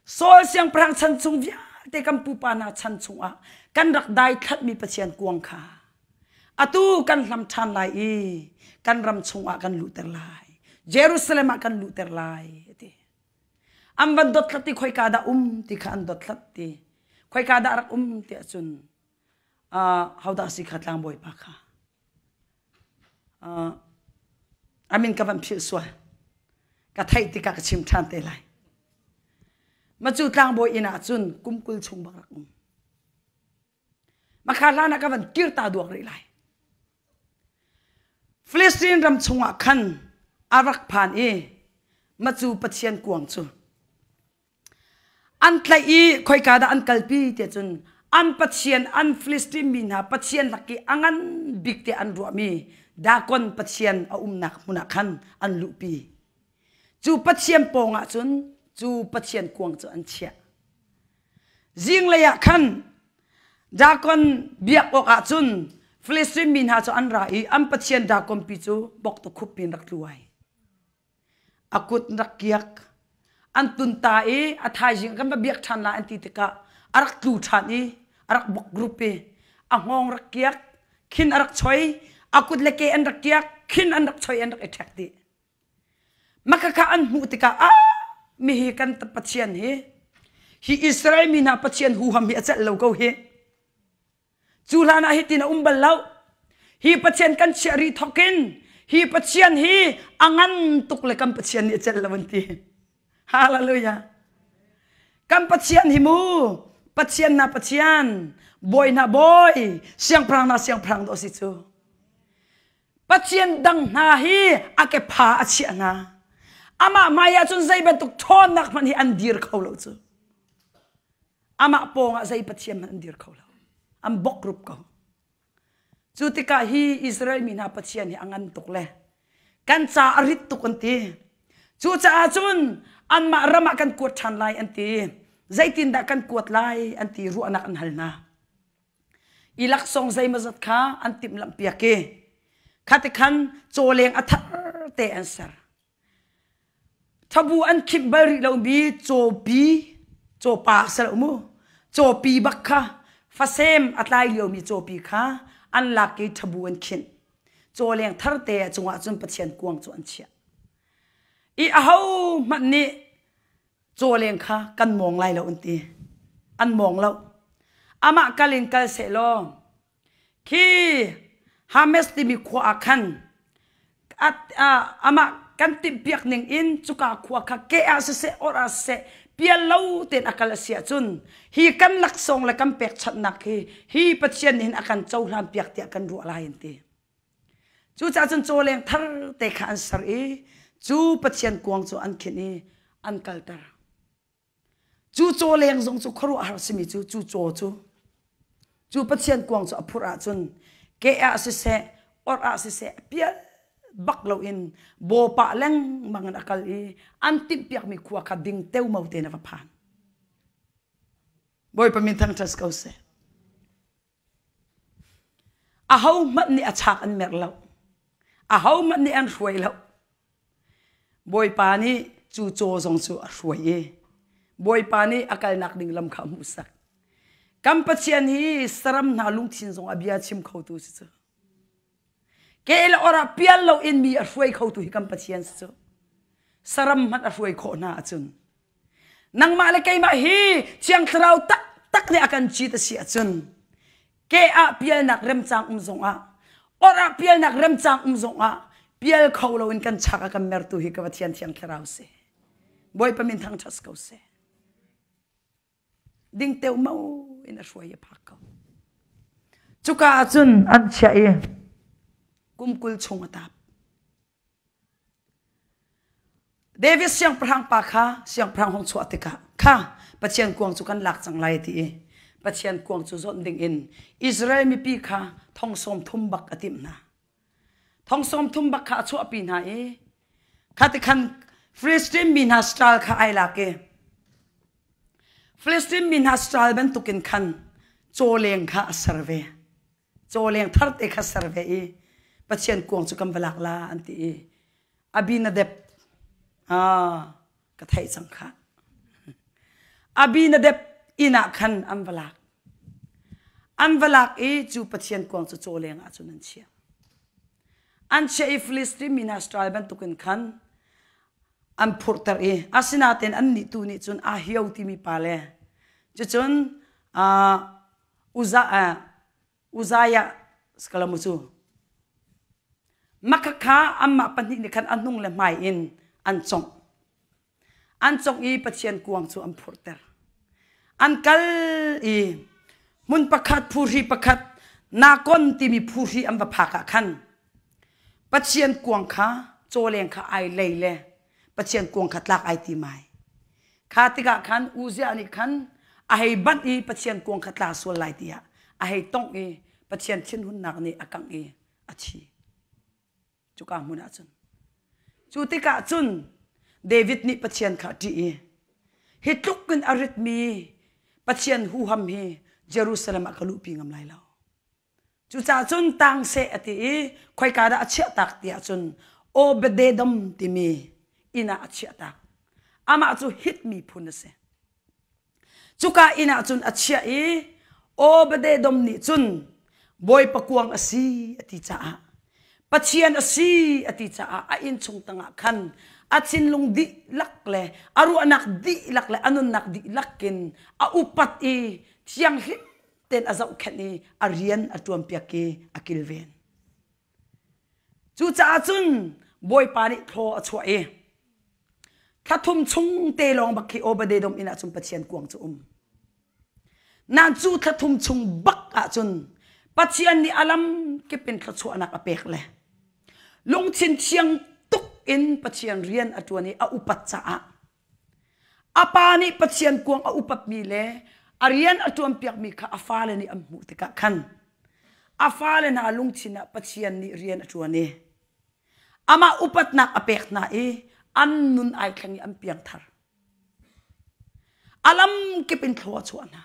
Saul siangpahrang chan chung vialte kan pupa hna chan chungah kan rak daithlatmi Pathian kuang kha atu kan hlam ṭhan lai i kan ram chungah kan luhter lai. Jerusalem ah kan luhter lai, a ti. An van dothlat i khoika dah um ti kha an dothlat ti. Khoika dah rak um ti ahcun uh, hodah si kha tlangbawi pa kha. Uh, amin ka van philh sual. Ka theih tikah ka chim ṭhan te lai. Macu tlangbawi inn ah cun kum 20 chung bak rak um. Makha hlan ah ka van kir ta duak rih lai. Filistin ram chungah khan a rak phan i macu Pathian kuang cu an tlaih i khoika dah an kalpi tiah cun an Pathian an Filistin mi hna Pathian lak i a ngan bik tiah an ruahmi Dagon Pathian a umnak hmun ah khan an luhpi. Cu Pathian pawng ah cun cu Pathian kuang cu an chiah. Zinglei ah khan Dagon biak awk ah cun Filistin mi hna cu an ra i an pathian Dagon pi cu bok tukhup in rak tlu ai. A kut rak kiak. An tun ta i a thaizing kan va biak ṭhan lai an ti tikah a rak tlu ṭhan i a rak bok grup i a hngawng rak kiak, khin a rak choi, a kut le ke an rak kiak, khin an rak choi an rak i ṭhek dih. Makhakha an hmuh tikah ah mihi kan Pathian hi hi Israel mi hna Pathian huham hi a celh lo ko hi. Cu hlan ah hitin a um bal lo. Hi Pathian kan chiah ri thokin hi Pathian hi a ngan tuk le kan Pathian nih a celh lo an ti. Hallelujah. Kan Pathian hi mu Pathian na Pathian, bawi na bawi, siangpahrang na siangpahrang do si cu. Pathian dang hna hi a kepha a chiah hna. Amah hmai ah cun zei bantuk ṭhawnnak hmanh hi an dir kho lo cu. Amah pawng ah zei pathian hmanh an dir kho lo. An bok rup ko. Cu tikah hi Israel mi hna Pathian hi a ngan tuk le kan ca a rit tuk an ti. Cucaah cun anmah ram ah kan kuat ṭhan lai an ti. Zeitindah kan kuat lai an ti ruahnak an hal hna. I laksawng zeimawzat kha an timhlamhpiak i khati khan cawleng a thar te an ser. Thabu an khimh bal rih lomi cawpi, cawpa si lo mu, cawpi bak kha fasem a tlai liomi cawpi kha an lak i thabu an khinh. Cawleng thar te cungah cun Pathian kuang cu an chiah. I aho hmanh nih cawleng kha kan mawng lai lo an ti. An mawng lo. Amah kal in kal seh law khi Hamas timi khua ah khan amah kan timhpiak ning in cuka khua kha ke ah siseh or ah siseh pial lo tein a kal a si ahcun hi kan laksawng le kan pekchanhnak hi hi Pathian nih hin a kan cohlan piak tiah kan ruah lai an ti. Cucaah cun cawleng thar te kha an ser i cu Pathian kuang cu an khinh i an kalter. Cu cawleng zong cu khuaruahhar simi cu cu caw cu cu Pathian kuang cu a phurh ahcun ke ah siseh or ah siseh pial bak loin bawpah lengmang in a kal i an timhpiakmi khua kha ding teumao tein a va phan. Bawipa min thangṭhat ko seh. Ahohmanh nih a chak an merh lo. Ahohmanh nih an hruai lo. Bawipa nih cu caw zong cu a hruai i Bawipa nih a kalnak ding lam kha a hmuhsak. Kan Pathian hi saram hna lungthin zong a bia chim khotu si cu. Ke le or ah pial lo in mi a hruai khotu hi kan Pathian si cu. Saram hmanh a hruai khawh hna ahcun Nangmah le keimah hi Thiang Thlarau taktak nih a kan cit a si ahcun ke ah pialnak remcang um zongah or ah pialnak remcang um zongah pial kho loin kan chak a kan mertu hi ka Pathian Thiang Thlarau si. Bawipa min thangṭhat ko seh. Ding teumao in a hruai a phak ko. Cuka ah cun an chiah i kum 20 chung a tap. David siangpahrang pa kha siangpahrang hung chuah tikah kha Pathian kuang cu kan lak cang lai ti i Pathian kuang cu zawnh ding in Israel mipi kha thong 30 bak a timh hna. Thong 30 bak kha a chuahpi hna i kha ti khan Philistine mi hna style kha ai lak i Philistine mi hna style bantukin khan cawleng kha a ser ve. Cawleng thar te kha ser ve i Pathian kuang cu kan va lak la an ti i Abinadab ah ka theih cang kha. Abinadab inn ah khan an va lak. An va lak i cu Pathian kuang cu cawleng ah cun an chiah. An chiah i Philistine mi hna style bantukin khan. An phurhter i asinain annih tu nih cun Ahio timi pa le cucun Uzziah Sakalamu cu makhakha anmah pahnih nih khan a hnung le hmai in an congh. An congh i Pathian kuang cu an phurhter. An kal i hmun pakhat phuhri pakhat Nakon timi phuhri an va phak ah khan Pathian kuang kha cawleng kha ai lei le Pathian kuang kha tlak ai ti mai. Kha tikah khan Uzziah nih khan a hei banh i Pathian kuang kha tla sual lai tiah a hei tongh i Pathian thinhunnak nih a kangh i a thi. Cuka hmun ah cun. Cu tikah cun David nih Pathian kha a ṭih i hi tluk in a ritmi Pathian huham hi Jerusalem ah ka luhpi ngam lai lo. Cucaah cun tang seh a ti i khoika dah a chiahtak ti ahcun Obededom timi inn ah a chiahtak. Amah cu Hit miphun a si. Cuka inn ah cun a chiah i Obededom nih cun Bawipa kuang a si a ti caah Pathian a si a ti caah a innchung tangah khan a thinlung dihlak le a ruahnak dihlak le a nunnak dihlak in a upat i thianghlim tein a zohkhenh i a rian a ṭuanpiak i a kilven. Cucaah cun Bawipa nih thlaw a chuah i thla thum chung te lawng bak khi Obadedom inn ah cun Pathian kuang cu um. Nan cu thla thum chung bak ahcun Pathian nih a lam kip in thluachuahnak a pek le lungthin thiang tuk in Pathian rian a ṭuan i a upat caah A pa nih Pathian kuang a upatmi le a rian a ṭuanpiakmi kha a fale nih an hmuh tikah khan a fale hna lungthin ah Pathian nih rian a ṭuan i amah upatnak a pek hna i an nun ai thleng i an piangthar. A lam kip in thlua a chuah hna.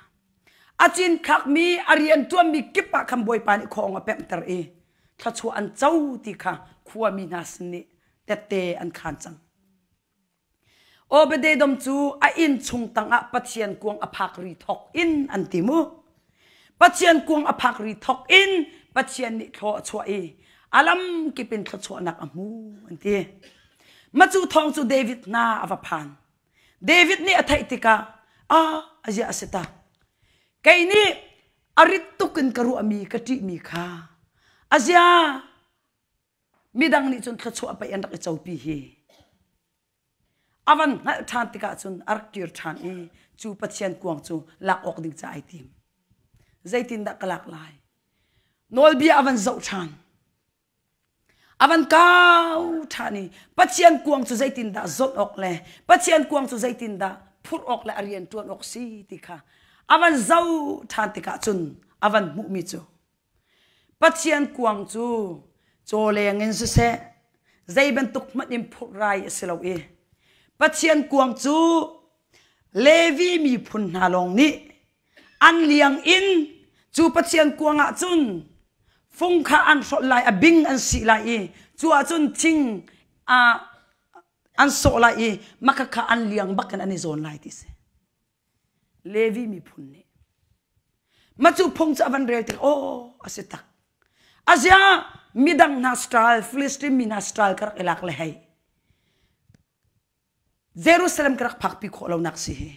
A cinthlakmi a rian ṭuanmi kip ah khan Bawipa nih khawng a pemhter i thluachuah an co ti kha khuami hna sin nih tette an khaan cang. Obededom cu a inn chung tangah Pathian kuang a phak ri thawk in an ti mu. Pathian kuang a phak ri thawk in Pathian nih thlaw a chuah i a lam kip in thluachuahnak a hmu an ti. Macu thawng cu David hna a va phan. David nih a theih tikah ah azia a si ta. Kei nih a rit tuk in ka ruahmi ka ṭihmi kha azia Midang nih cun thluachuah pei an rak i copi hi. A van hngalh ṭhan tikah cun a rak kir ṭhan i cu Pathian kuang cu lak awk ding ca ai tim. Zeitindah ka lak lai? Nawlbia a van zoh ṭhan. A van kau ṭhan i Pathian kuang cu zeitindah zawnh awk le Pathian kuang cu zeitindah phurh awk le a rian ṭuan awk si ti kha a van zoh ṭhan tikah cun a van hmuhmi cu Pathian kuang cu cawleng in siseh, zei bantuk hmanh in phurh rai a si lo i Pathian kuang cu Levi miphun hna lawng nih an liang in cu Pathian kuang ah cun fung kha an hrolh lai, a bing an sih lai i cu ah cun thing an sawh lai i maka kha an liang bak in an i zawn lai ti si. Levi miphun nih mah cu phung cu a van rel tik aw a si tak azia midang hna style Philistine mi hna style ka rak i lak le hei Jerusalem ka rak phakpi khawh lo nak si hi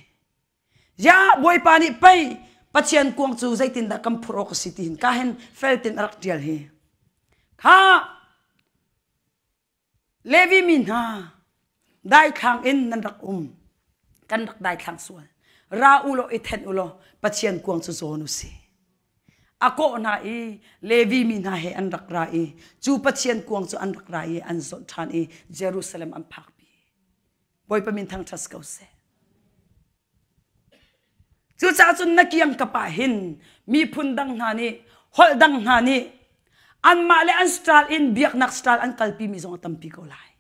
ya Bawipa nih pei Pathian kuang cu zeitindah kan phurh awk a si ti hin ka hin feltin a rak tial hi kha Levi mi hna, daithlang in nan rak um. Kan rak daithlang sual. Ra u law i thenh u law Pathian kuang cu zawn u si. A kawh hna i Levi mi hna he an rak ra i cu Pathian kuang cu an rak ra i an zawnh ṭhan i Jerusalem an phakpi. Bawipa min thangṭhat ko seh. Cucaah cun na kiangkap ah hin miphun dang hna nih holh dang hna nih anmah le an style in biaknak style an kalpimi zong a tampi ko lai.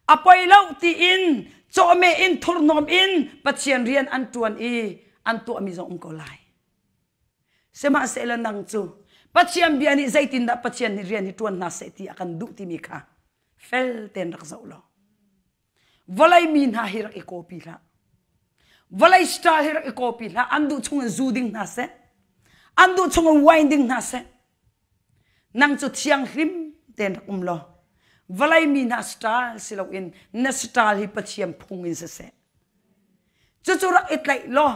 A poi lo tiin cawhmeh in thurhnawm in Pathian rian an ṭuan i an tuahmi zong um ko lai. Sihmanhsehlaw nang cu Pathian bia nih zeitindah Pathian nih rian hi ṭuan hna seh ti a kan duh timi kha fel tein rak zoh law Vawlei mi hna hi rak i kawpi hlah. Vawlei star hi rak i kawpi hlah. An duh chung in zu ding hna seh. An duh chung in wine ding hna seh. Nang cu thianghlim tein rak um law. Vawlei mi hna style si loin na style hi Pathian phung in siseh. Cucu rak i tlaih law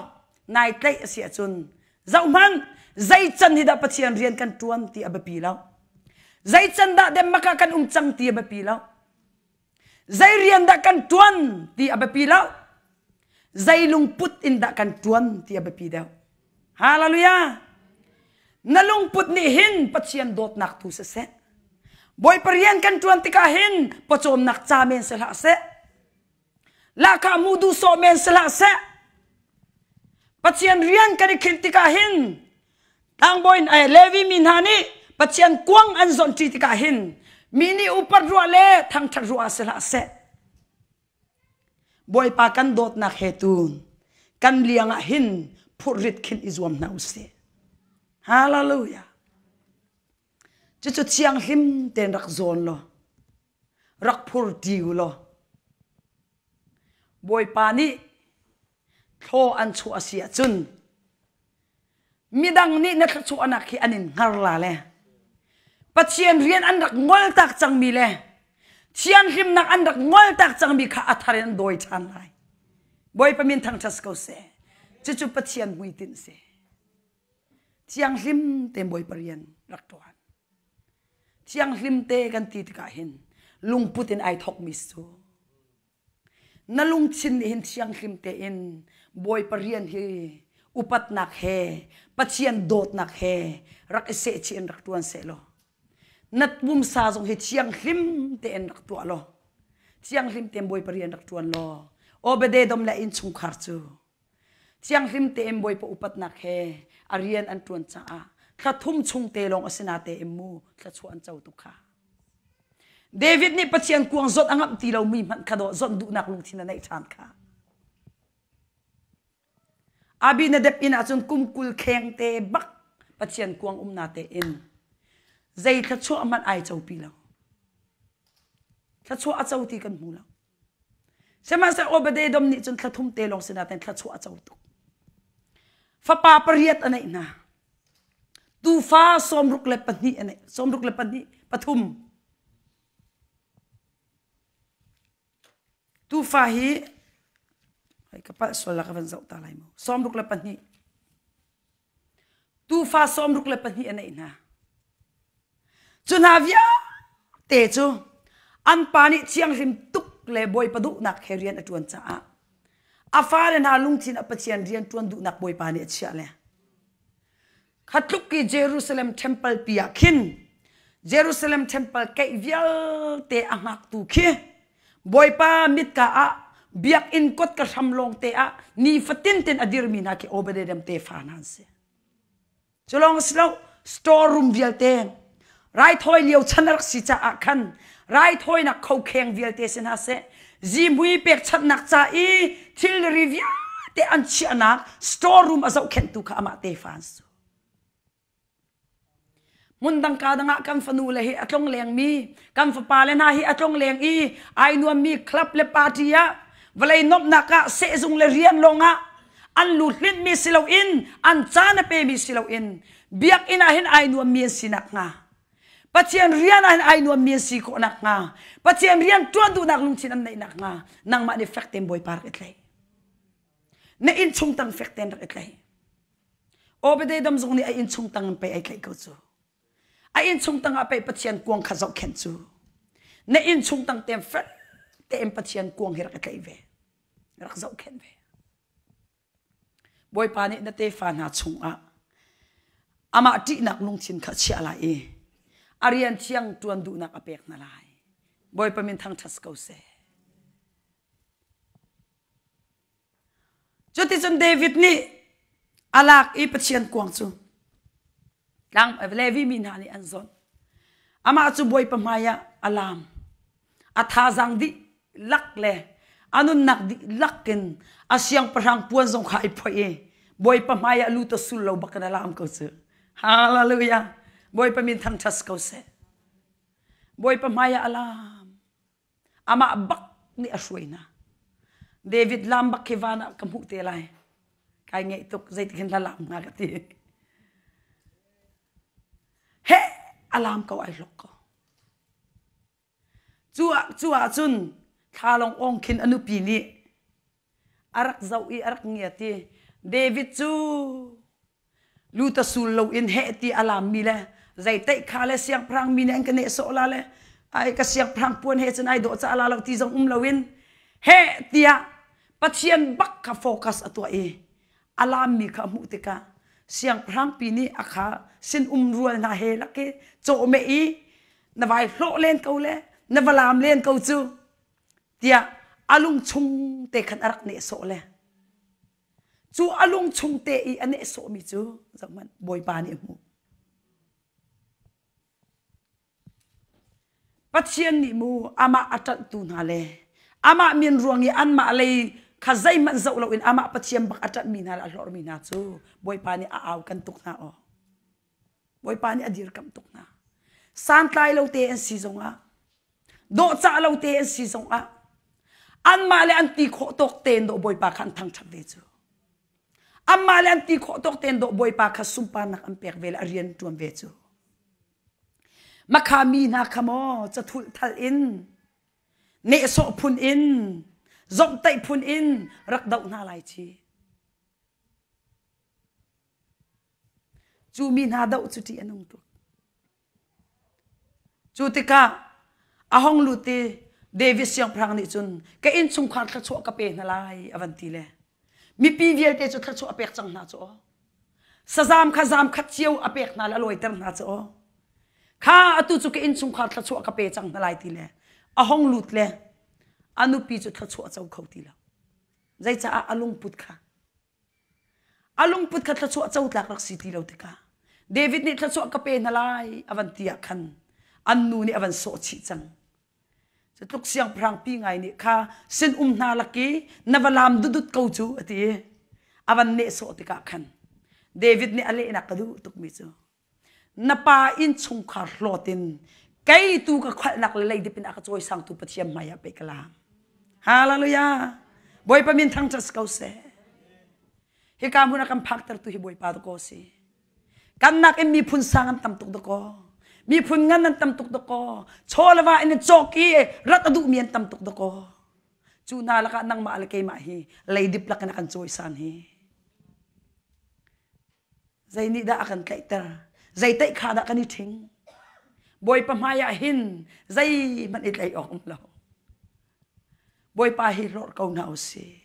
nai tlaih a si ahcun zohhmanh zei can hi dah Pathian rian kan ṭuan ti a biapi lo. Zei can dah Denmark ah kan um cang ti a biapi lo. Zei rian dah kan ṭuan ti a biapi lo. Zei lungput in dah kan ṭuan ti a biapi deuh. Hallelujah! Na lungput nih hin Pathian dawtnak tu siseh. Bawipa rian kan ṭuan tikah hin pawcawmnak ca men si hlah seh. Lahkhah mu duh sawh men si hlah seh. Pathian rian kan i khinh tikah hin tlangbawi eh, Levi mi hna nih Pathian kuang an zawnh ṭi tikah hin mi nih upat ruah le thangṭhat ruah si hlah seh. Bawipa kan dawtnak he tun kan liang ah hin phurhrit khin i zuam hna usih. Hallelujah. Cucu thianghlim tein rak zawn law rak phur ṭi u law Bawipa nih thlaw an chuah a si ahcun midang nih na thluachuahnak hi an in hngar la le Pathian rian an rak ngoltak cangmi le thianghlimnak an rak ngoltak cangmi kha a thar in an dawi ṭhan lai. Bawipa min thangṭhat ko seh. Cucu Pathian hmuitinh si. Thianghlim tein Bawipa rian rak ṭuan. Thianghlim te kan ti tikah hin lungput in ai thawkmi cu na lungthin nih hin thianghlim tein Bawipa rian hi upatnak he Pathian dawtnak he rak i sehchih in rak ṭuan seh law na pumsa zong hi thianghlim tein rak tuah law thianghlim tein Bawipa rian rak ṭuan law Obededom le innchungkhar cu Thianghlim tein Bawipa upatnak he a rian an ṭuan caah thla thum chung te lawng a si natein mu thluachuah an co tuk kha. David nih Pathian kuang zawt a ngamh ti lomi hmanh kha dawh zawt duhnak lungthin a neih ṭhan kha. Abinadab inn ahcun kum 20 kheng te bak Pathian kuang um na tein zei thluachuah hmanh ai copi lo. Thluachuah a co ti kan hmu lo. Sihmanhsehlaw Obadedom nih cun thla thum te lawng si nain thluachuah a co tuk. Fapa pariat a neih hna. Tufa 64 a neih, 62 pathum. Tufa hi hei ka palh sual la ka van zoh ta lai mu. 62. Tufa 62 a neih hna. Cu hna vialte cu an pa nih thianghlim tuk le Bawipa duhnak he rian a ṭuan caah a fale hna lungthin ah Pathian rian ṭuan duhnak Bawipa nih a chiah le kha tluk i Jerusalem temple pi ah khin Jerusalem temple keih vialte a hngaktu khi Bawipa mitka ah biakinn kot ka hram lawng te ah nifatin ten a dirmi hna khi Obededem tefa hna an si. Cu lawng si lo store room vialte raithawi lio chan a rak si caah khan raithawinak khokheng vialte si hna seh zihmui pekchanhnak ca i thilri vialte an chiahnak store room a zohkhenhtu kha amah tefa an si. Hmundang ka dang ah kan fanu le hi a tlong lengmi, kan fapa le hna hi a tlong leng i ai nuammi club le party ah vawlei nuamhnak ah sehzung le rian lawng ah an lu hlinhmi si loin an caan a pemi si loin biakinn ah hin ai nuammi an si nakhnga Pathian rian ah hin ai nuammi an si khawh nakhnga Pathian rian ṭuan duhnak lungthin an neih nakhnga nangmah nih fek tein Bawipa rak i tlaih na innchung tang fek tein rak i tlaih Obededom zong nih a innchung tang in pei ai tlaih ko cu. A innchung tang ah pei Pathian kuang kha zohkhenh cu. Na innchung tang tein fel tein Pathian kuang hi rak i tlaih ve. Rak zohkhenh ve. Bawipa nih na tefa hna chungah amah ṭihnak lungthin kha chiah lai i a rian thiang ṭuan duhnak a pek hna lai. Bawipa min thangṭhat ko seh. Cuticun David nih a lak i Pathian kuang cu tlang Levi mi hna nih an zawnh. Amah cu Bawipa hmaiah a laam. A thazaang dihlak le a nunnak dihlak in a siangpahrang puan zong kha ai phoih i Bawipa hmaiah lut a sul lo bak in a laam ko cu. Hallelujah. Bawipa min thangṭhat ko seh. Bawipa hmaiah a laam. Amah bak nih a hruai hna. David lam bak khi van ah ka hmuh te lai. Kai ngeih tuk zeitik hin la lam hnga ka ti. He a lam ko ai hlok ko. Cu ah cu ah cun thlalong ong khin a nupi nih a rak zoh i a rak ngiat i David cu luta sul loin heh ti a lammi le zeiteih kha le siangpahrang mi nih an ka nehsawh la le ai ka siangpahrang puan he cun ai dawh ca la lo ti zong um loin heh tiah Pathian bak kha focus a tuah i a lammi kha a hmuh tikah siangpahrang pi nih a kha sin um rual hna he lak i cawhmeh i na vai hlawh len ko le na va lam len ko cu tiah a lung chung te khan a rak nehsawh le cu a lung chung te i a nehsawhmi cu zohhmanh Bawipa nih a hmuh. Pathian nih mu amah a ṭanhtu hna le amah min ruang i anmah lei kha zeihmanh zoh loin amah Pathian bak a ṭanhmi hna le a hlorhmi hna cu Bawipa nih a au kan tuk hna aw. Bawipa nih a dirkamh tuk hna. Santlai lo te an si zongah, dawhcah lo te an si zongah, anmah le an ti khawh tawk tein dawh Bawipa kha an thangṭhat ve cu. Anmah le an ti khawh tawk tein dawh Bawipa kha sunparnak an pek ve le a rian ṭuan ve cu. Makha mi hna kha maw cathulh thal in nehsawh phun in zomhtaih phun in rak doh hna lai ci. Cu mi hna doh cu ṭih a nung tuk. Cu tikah a hong lut i David siangpahrang nih cun ka innchungkhar thluachuah ka pe hna lai a van ti le mipi vialte cu thluachuah a pek cang hna cu aw. Sazam kha zam khat cio a pek hna le a lawiter hna cu aw. Kha atu cu ka innchungkhar thluachuah ka pe cang hna lai ti le a hong lut le a nupi cu thluachuah co kho ti lo. Zeicaah a lungput kha A lungput kha thluachuah cotlak rak si ti lo tikah David nih thluachuah ka pe hna lai a van ti ah khan an nu nih a van sawh chih cang. Cutluk siangpahrang pi ngai nih kha sin um hna lak i na va lam dudut ko cu a ti i a van nehsawh tikah khan David nih a lehnak ka duh tukmi cu na pa innchungkhar hlawt in kei tu ka khalhnak le leidip in a ka cawisangtu Pathian hmai ah pei ka lam. Hallelujah. Bawipa min thangṭhat ko seh. Hika hmun a kan phaktertu hi Bawipa dakaw si. Kan nakin miphun sang an tam tuk dakaw. Miphun ngan an tam tuk dakaw. Chaw le va in cawk i rat a duhmi an tam tuk dakaw. Cu hna lakah nangmah le keimah hi leidip lakin a kan cawisan hi. Zei nih dah a kan tlaihter? Zei teih kha dah kan i ṭhing? Bawipa hmaiah hin zeihmanh i tlaih awk um lo. Bawipa hi hlorh ko hna u sih.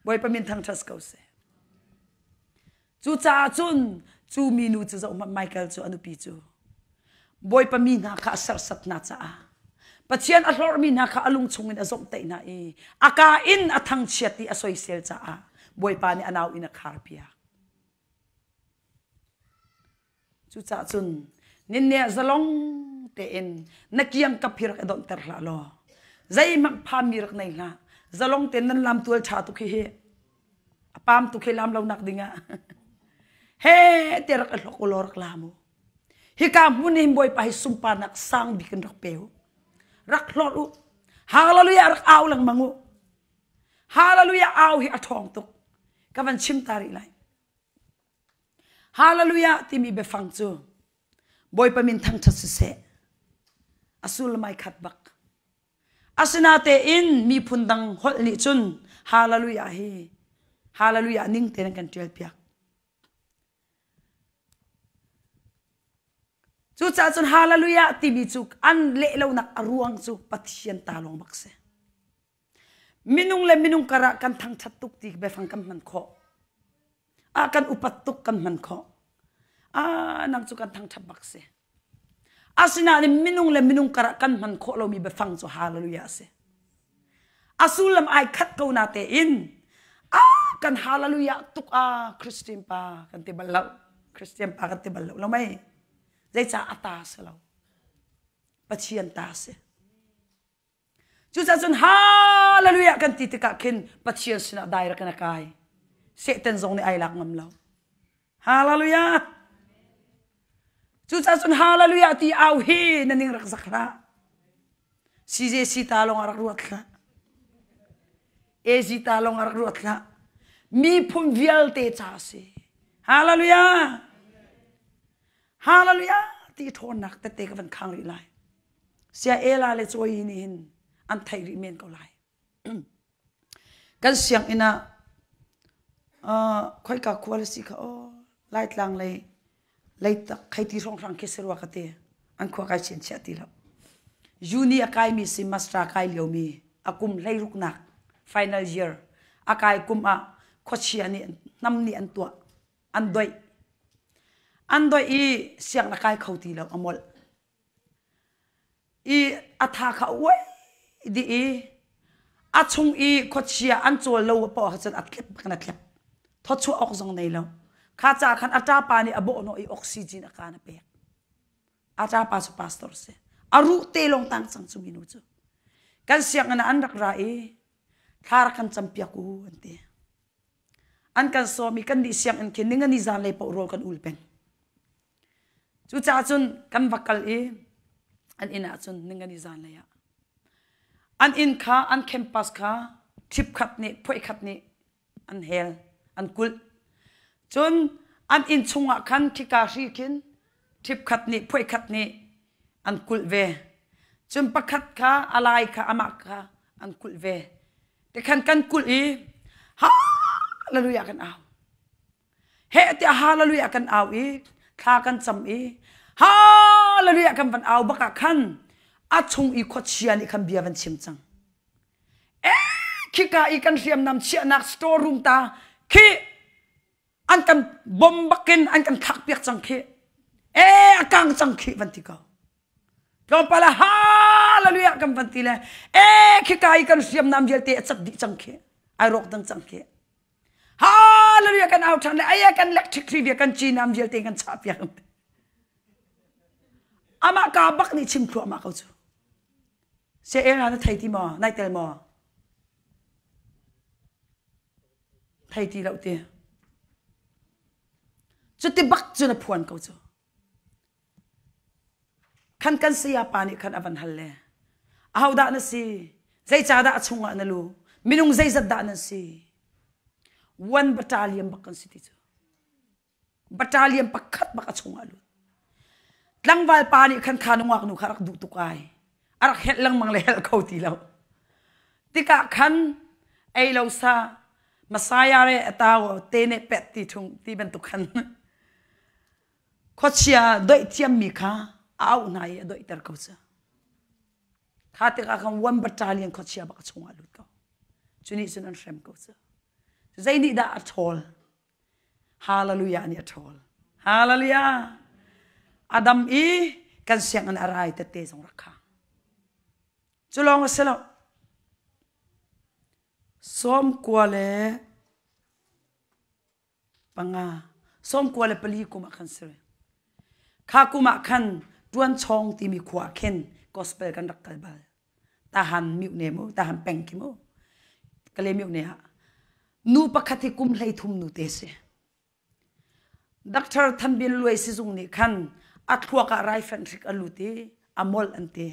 Bawipa min thangṭhat ko seh. Cucaah cun cu minu cu zohhmanh Michael cu a nupi cu Bawipa mi hna kha a serhsat hna caah Pathian a hlorhmi hna kha a lung chungin a zomhtaih hna i a kaa in a thangchiat i a soisel caah Bawipa nih a nau inn a kharpiak. Cucaah cun ninne zalong tein na kiangkap hi rak i donhter hlah law zeihmanh phanmi rak nei hlah. Zalong tein nan lam tual ṭha tuk hi a pam tuk hi lam lo nak ding ah he te rak i hlok u law rak lam u. Hika hmun hin Bawipa hi sunparnak sang bik in rak pe u. Rak hlorh u. Hallelujah rak au lengmang u. Hallelujah au hi a ṭhawng tuk. Ka van chim ta rih lai. Hallelujah timi biafang cu Bawipa min thangṭhat siseh. A sullam ai khat bak. Asinatein miphun dang holh nih cun Hallelujah hi Hallelujah ning tein an kan ṭial piak. Cucaah cun Hallelujah timi cu an leh lonak a ruang cu Pathian ta lawng bak si. Minung le minung karah kan thangṭhat tuk ti biafang kan hman khawh. Ah kan upat tuk kan hman khawh. Ah nang cu kan thangṭhat bak si. Asinain minung le minung karah kan hman khawh lomi biafang cu hallelujah a si. A sullam ai khat ko na tein ah kan hallelujah tuk ah Christian pa kan ti bal lo. Christian pa kan ti bal lo lo mei. Zeicah a ta si lo. Pathian ta si. Cucaah cun hallelujah kan ti tikah khin Pathian sinah direct in a kai. Satan zong nih ai lak ngam lo. Hallelujah. Cucaah cun hallelujah ti au hi na ning rak zak hlah. CJC ta lawng ah rak ruat hlah. AZ ta lawng ah rak ruat hlah. Miphun vialte ca a si. Hallelujah. Hallelujah ti ṭhawnnak tette ka van khang rih lai. Sia Ela le Cawi nih hin an theih rih men ko lai. Kan sianginn ah khoika khua le si kha aw Laitlang lei Leitak kheiti hrawnghrang khi si rua ka ti. An khua kai chianchiah ti lo. Uni a kaimi si master kai liomi a kum hleiruknak final year a kai kum ah khuachia nih hnam nih an tuah an doih an doih i siang a kai kho ti lo a molh i a tha kha uai dih i a chung i khuachia an cawl lo paoh ahcun a tlep kan a tlep thawchuah awk zong nei lo kha ca khan a ṭapa nih a bawhhnawh i oxygen a kaan a pek a ṭapa cu pastor si a ruh te lawng tang cang cu minu cu kan sianginn ah an rak ra i thla rak kan campiak u an ti an kan sawm i kan nih sianginn khin ningani zan lei paoh rawl kan ul peng Cucaah cun kan va kal i an inn ah cun ningani zanlei ah an inn kha an campus kha ṭhipkhat nih phuaikhat nih an hel an kulh. Cun an inn chungah khan khika hri khin ṭhipkhat nih phuaikhat nih an kulh ve. Cun pakhat kha a lai kha amah kha an kulh ve. Tikhan kan kulh i hallelujah kan au. Heh tiah hallelujah kan au i thla kan cam i hallelujah kan van au bak ah khan a chung i khuachia nih khan bia van chim cang. Eh khika i kan hriamnam chiahnak store room ta khi an kan bom bakin an kan thlak piak cang khi eh a kang cang khi van ti ko. Tlawmpal ah hallelujah kan van ti le eh khika i kan hriamnam vialte a cat dih cang khi ai rawk dang cang khi Hallelujah kan au ṭhan le ai kan electric tree kan cinam vialte kan chah piak. Amah ka bak nih chim thluahmah ko cu. Se era na thei ti maw? Nai tel maw? Thei ti lo ti. Cuti bak cu na phuan ko cu. Khan kan sayapa nih khan a van hal le ahodah na si zeicahdah a chungah na lu minung zeizat dah nan si one battalion bak kan si ti cu battalion pakhat bak a chungah lut tlangval pa nih khan kha nungak nu kha rak duh tuk ai a rak helh lengmang le helh kho ti lo tikah khan ei lo sa Messiah re atau te ne pet ti thung ti bantuk khan Khuachia doih thiammi kha a auh hna i a doihter ko cu. Kha tikah khan one battalion khuachia bak a chungah lut ko. Cu nih cun an hrem ko cu. Zei nih dah a ṭhawl? Hallelujah nih a ṭhawl. Hallelujah! Adam i kan sianginn a rai tete zong rak khang. Cu lawng a si lo. 94 le panga 94 kum ah khan si kha kum ah khan tuanchawng timi khua ah khin gospel kan rak kal bal tahan miu ne mu tahan peng khi mu kale miu ne ah nu pakhat hi kum 33 nu te si Dr. Thanbin Luai sizung nih khan a thluak ah raifanh hrik a lut i a molh an ti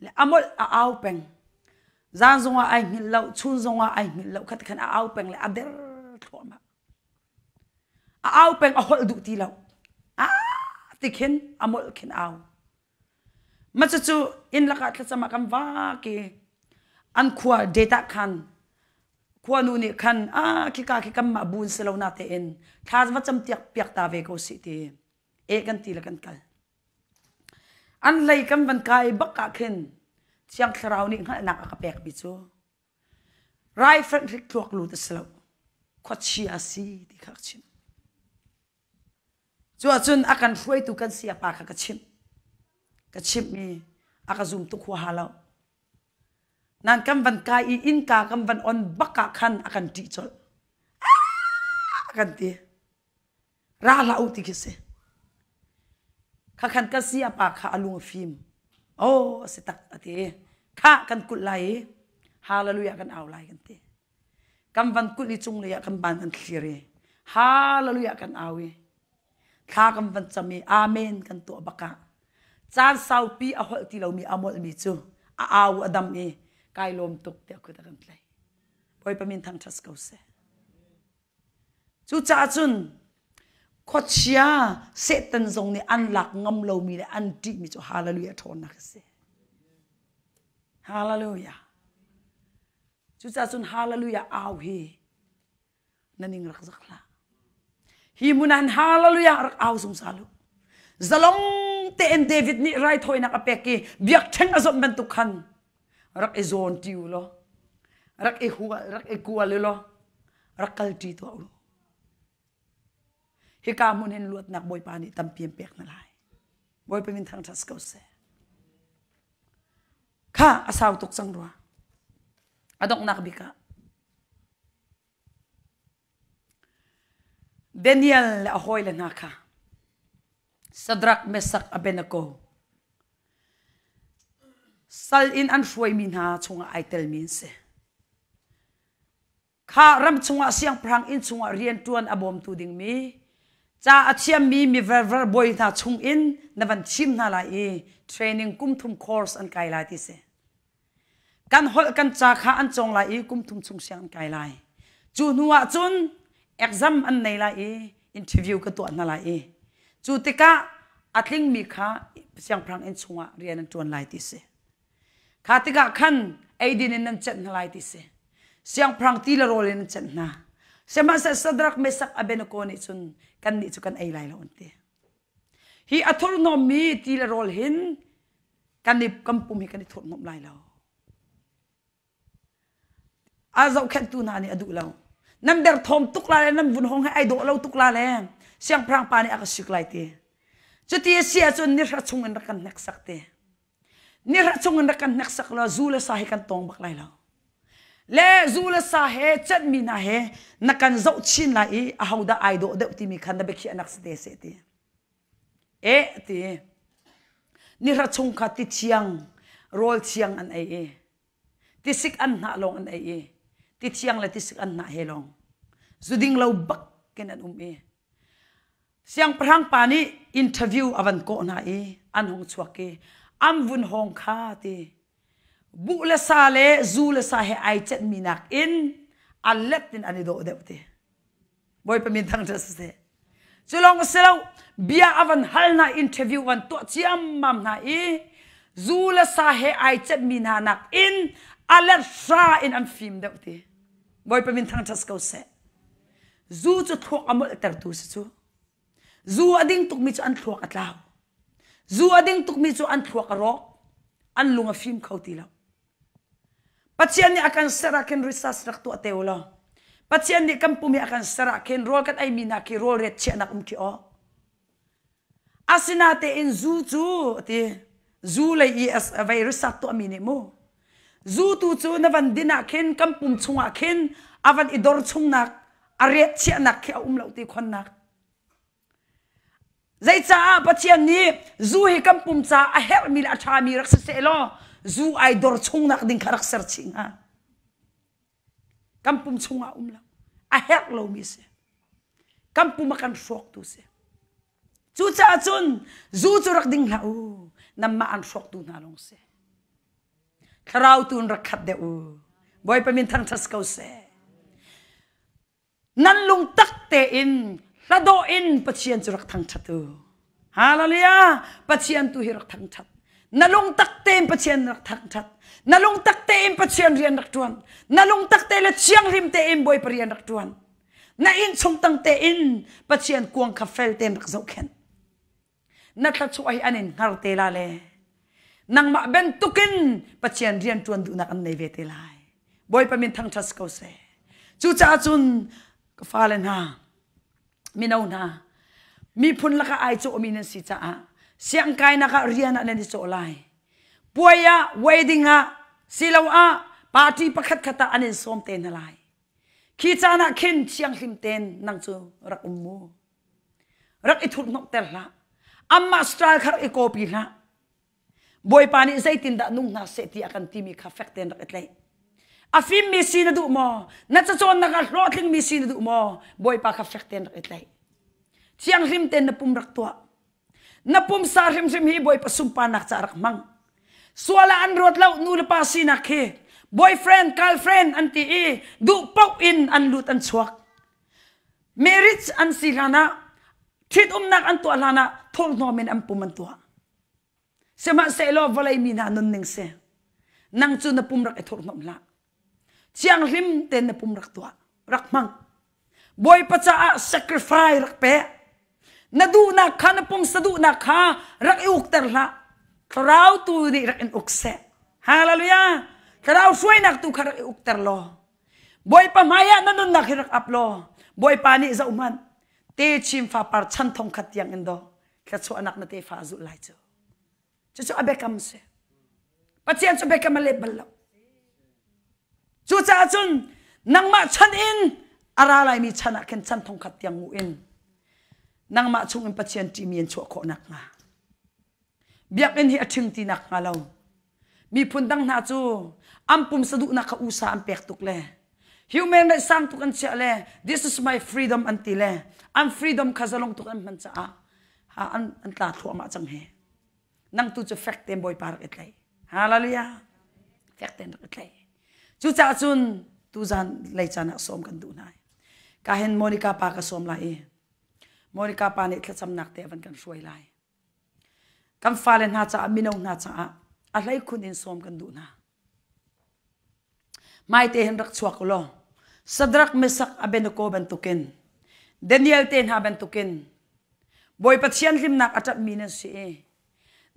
le a molh a au peng Zan zongah ai hngilh lo, chun zongah ai hngilh lo, khat khan a au peng le a der thluahmah. A au peng a holh duh ti lo. Ah ti khin a molh khin au. Ma cucu inn lakah thlacam ah kan vak i an khua data khan khuanu nih khan ah khika khi kanmah bun si lo na tein thla va cam tiak piak ta ve ko sih ti e kan ti le kan kal. An hlei kan van kai bak ah khin Thiang Thlarau nih hngalhnak a ka pekmi cu raifanh hrik thluak lut a si lo khuachia a si ti kha ka chimh. Cu ahcun a kan hruaitu kan sayapa kha ka chimh. Ka chimh i a ka zum tuk huaha lo. Nan kan van kai i innka kan van on bak ah khan a kan ṭih colh. A kan ti. Ra hlah u ti khi si. Kha khan ka siapa kha a lung a fim. Oh, a si tak a ti. Kha kan kulh lai i hallelujah kan au lai kan ti. Kan van kulh i cunglei ah kan ban kan thlir i hallelujah kan au i thla kan van cam i amen kan tuah bak ah caan saupi a holh ti lomi a molhmi cu a au a dam i kai lawm tuk tiah kut a kan tlai. Bawipa min thangṭhat ko seh. Cucaah cun khuachia Satan zong nih an lak ngam lomi le an ṭihmi cu hallelujah ṭhawnnak a si. Hallelujah. Cucaah cun hallelujah au hi na ning rak zak hlah. Hi hmun ah hallelujah rak au zungzal u. Zalong tein David nih raithawinak a pek i biakṭheng a zawmh bantuk khan rak i zawn ṭi u law rak i hua rak i kual u law rak kal ṭi tuah u. Hika hmun hin luatnak Bawipa nih tampi an pek hna lai. Bawipa min thangṭhat si ko seh. Kha a sau tuk cang rua. A donghnak bik ah Daniel le a hawile hna kha Shadrach, Meshach, Abednego sal in an hruaimi hna chungah ai telmi an si. Kha ram chungah siangpahrang inn chungah rianṭuan a bawmtu dingmi ca a thiammi mi verver bawi hna chungin na van thim hna lai i training kum thum course an kai lai ti si. Kan holh kan ca kha an cawng lai i kum thum chung siang an kai lai. Cu hnu ah cun exam an nei lai i interview ka tuah hna lai i cu tikah a tlingmi kha siangpahrang inn chungah rian an ṭuan lai ti si. Kha tikah khan eidin in nan cenh hna lai ti si. Siangpahrang ti le rawl in nan cenh hna. Sihmanhsehlaw Shadrach, Meshach, Abednego nih cun kannih cu kan ei lai lo an ti. Hi a thurhnawmmi ti le rawl hin kan i kan pum hi kan i thurhnawmh lai lo. A zohkhenhtu hna nih a duh lo. Nan derthawm tuk la le nan vun hong he ai dawh lo tuk la le siangpahrang pa nih a ka sik lai ti. Cuti a si ahcun nihra chung in rak kan hneksak te. Nihra chung in rak kan hneksak law zu le sa hi kan tawng bak lai lo. Le zu le sa he cenhmi hna he na kan zoh chin lai i ahodah ai dawh deuh timi kha na biakhiahnak si te seh ti. Eh ti. Nihra chung kha ti thiang, rawl thiang an ei i tisik an hnah lawng an ei i ti thiang le tisik an hnah he lawng zuding lo bak in an um i siangpahrang pa nih interview a van kawh hna i an hung chuak i an vun hawng kha ti buh le sa le zu le sa he ai cenhmi nakin a let in an i dawh deuh ti Bawipa min thangṭhat siseh. Cu lawng a si lo, bia a van hal hna, interview van tuah ciammam hna i zu le sa he ai cenhmi hna nakin a let hra in an fim deuh ti. Bawipa min thangṭhat ko seh. Zu cu thluak a molhtertu si cu. Zu a ding tukmi cu an thluak a tlau. Zu a ding tukmi cu an thluak a rawk. An lung a fim kho ti lo. Pathian nih a kan ser ah khin research rak tuah te u law Pathian nih kan pum hi a kan ser ah khin rawl kan eimi hna khi rawl ret chiahnak um khi aw. Asinatein zu cu ti zu lei i vei research tuahmi nih mu zu tu cu na van din ah khin kan pum chungah khin a van i dor chungnak a ret chiahnak khi a um lo ti khonnak Zeicaah Pathian nih zu hi kan pum caah a herhmi le a ṭhami rak si sehlaw zu ai dor chungnak ding kha rak ser chih hnga. Kan pum chungah um lo. A herh lomi si. Kan pum a kan hrawktu si. Cucaah cun zu cu rak ding hlah u. Nanmah an hrawktu hna lawng si. Thlarau tu in rak khat deuh u. Bawipa min thangṭhat ko seh. Nan lungtak tein hladawh in Pathian cu rak thangṭhat u. Hallelujah! Pathian tu hi rak thangṭhat. Na lungtak tein Pathian rak thangṭhat. Na lungtak tein Pathian rian rak ṭuan. Na lungtak te le thianghlim tein Bawipa rian rak ṭuan. Na innchung tang tein Pathian kuang kha fel tein rak zohkhenh. Na thluachuah hi an in hngar te la le nangmah bantukin Pathian rian ṭuan duhnak an nei ve te lai. Bawipa min thangṭhat ko seh. Cucaah cun ka fale hna, mino hna, miphun lakah ai cawhmi nan si caah siangkainak ah rian ah nan i cawh lai. Puai ah, wedding ah, siloah party pakhat khat ah an in sawm te hna lai. Khi caan ah khin thianghlim tein nang cu rak um mu. Rak i thurhnawmhter hlah. Amah style kha rak i copy hlah. Bawipa nih zeitindah nung hna seh ti a kan timi kha fek tein rak i tlaih. A fimmi si na duh maw? Na cacawnnak ah hlawhtlingmi si na duh maw? Bawipa kha fek tein rak i tlaih. Thianghlim tein na pum rak tuah. Na pumsa hrimhrim hi Bawipa sunparnak caah rak hmang. Sual ah an ruat lo nu le pa sinak khi boyfriend, girlfriend an ti i duh paoh in an lut an chuak. Marriage an si hlan ah ṭhitumnak an tuah hlan ah thurhnawm in an pum an tuah. Sihmanhsehlaw vawlei mi hna nunning si. Nang cu na pum rak i thurhhnawmh hlah. Thianghlim tein na pum rak tuah, rak hmang. Bawipa caah sacrifice rak pe. Na duhnak kha na pumsa duhnak kha rak i ukter hlah. Thlarau tu nih rak in uk seh. Hallelujah. Thlarau hruainak tu kha rak i ukter law. Bawipa hmaiah na nunnak hi rak ap law. Bawipa nih zoh hmanh. Te chin fapar chan thong khat tiang in do. Thluachuahnak na tefa a zulh lai cu. Cucu a biakam si. Pathian cu biakam a let bal lo. Cucaah cun nangmah chan in a ra laimi chan ah khin chan thongkhat tiang ngu in nangmah chung in Pathian ṭihmi an chuah khawh nakhnga biakinn hi a ṭhing ti nakhnga lo miphun dang hna cu an pumsa duhnak kha usa an pek tuk le human rights sang tuk an chiah le this is my freedom an ti le an freedom kha zalong tuk an hman caah an, an tla thluahmah cang hi nang tu cu fek tein Bawipa rak i tlaih hallelujah fek tein rak i tlaih cucaah cun tuzan lei caan ah sawm kan duh hna ka hin Monica pa ka sawm lai i Monica pa nih thlacamnak te van kan hruai lai kan fale hna caah mino hna caah a hleikhun in sawm kan duh hna Hmaite hin rak chuak u law Sadrak Mesak Abednego bantukin Daniel te hna bantukin Bawipa thianhlimnak a ṭapmi nan si i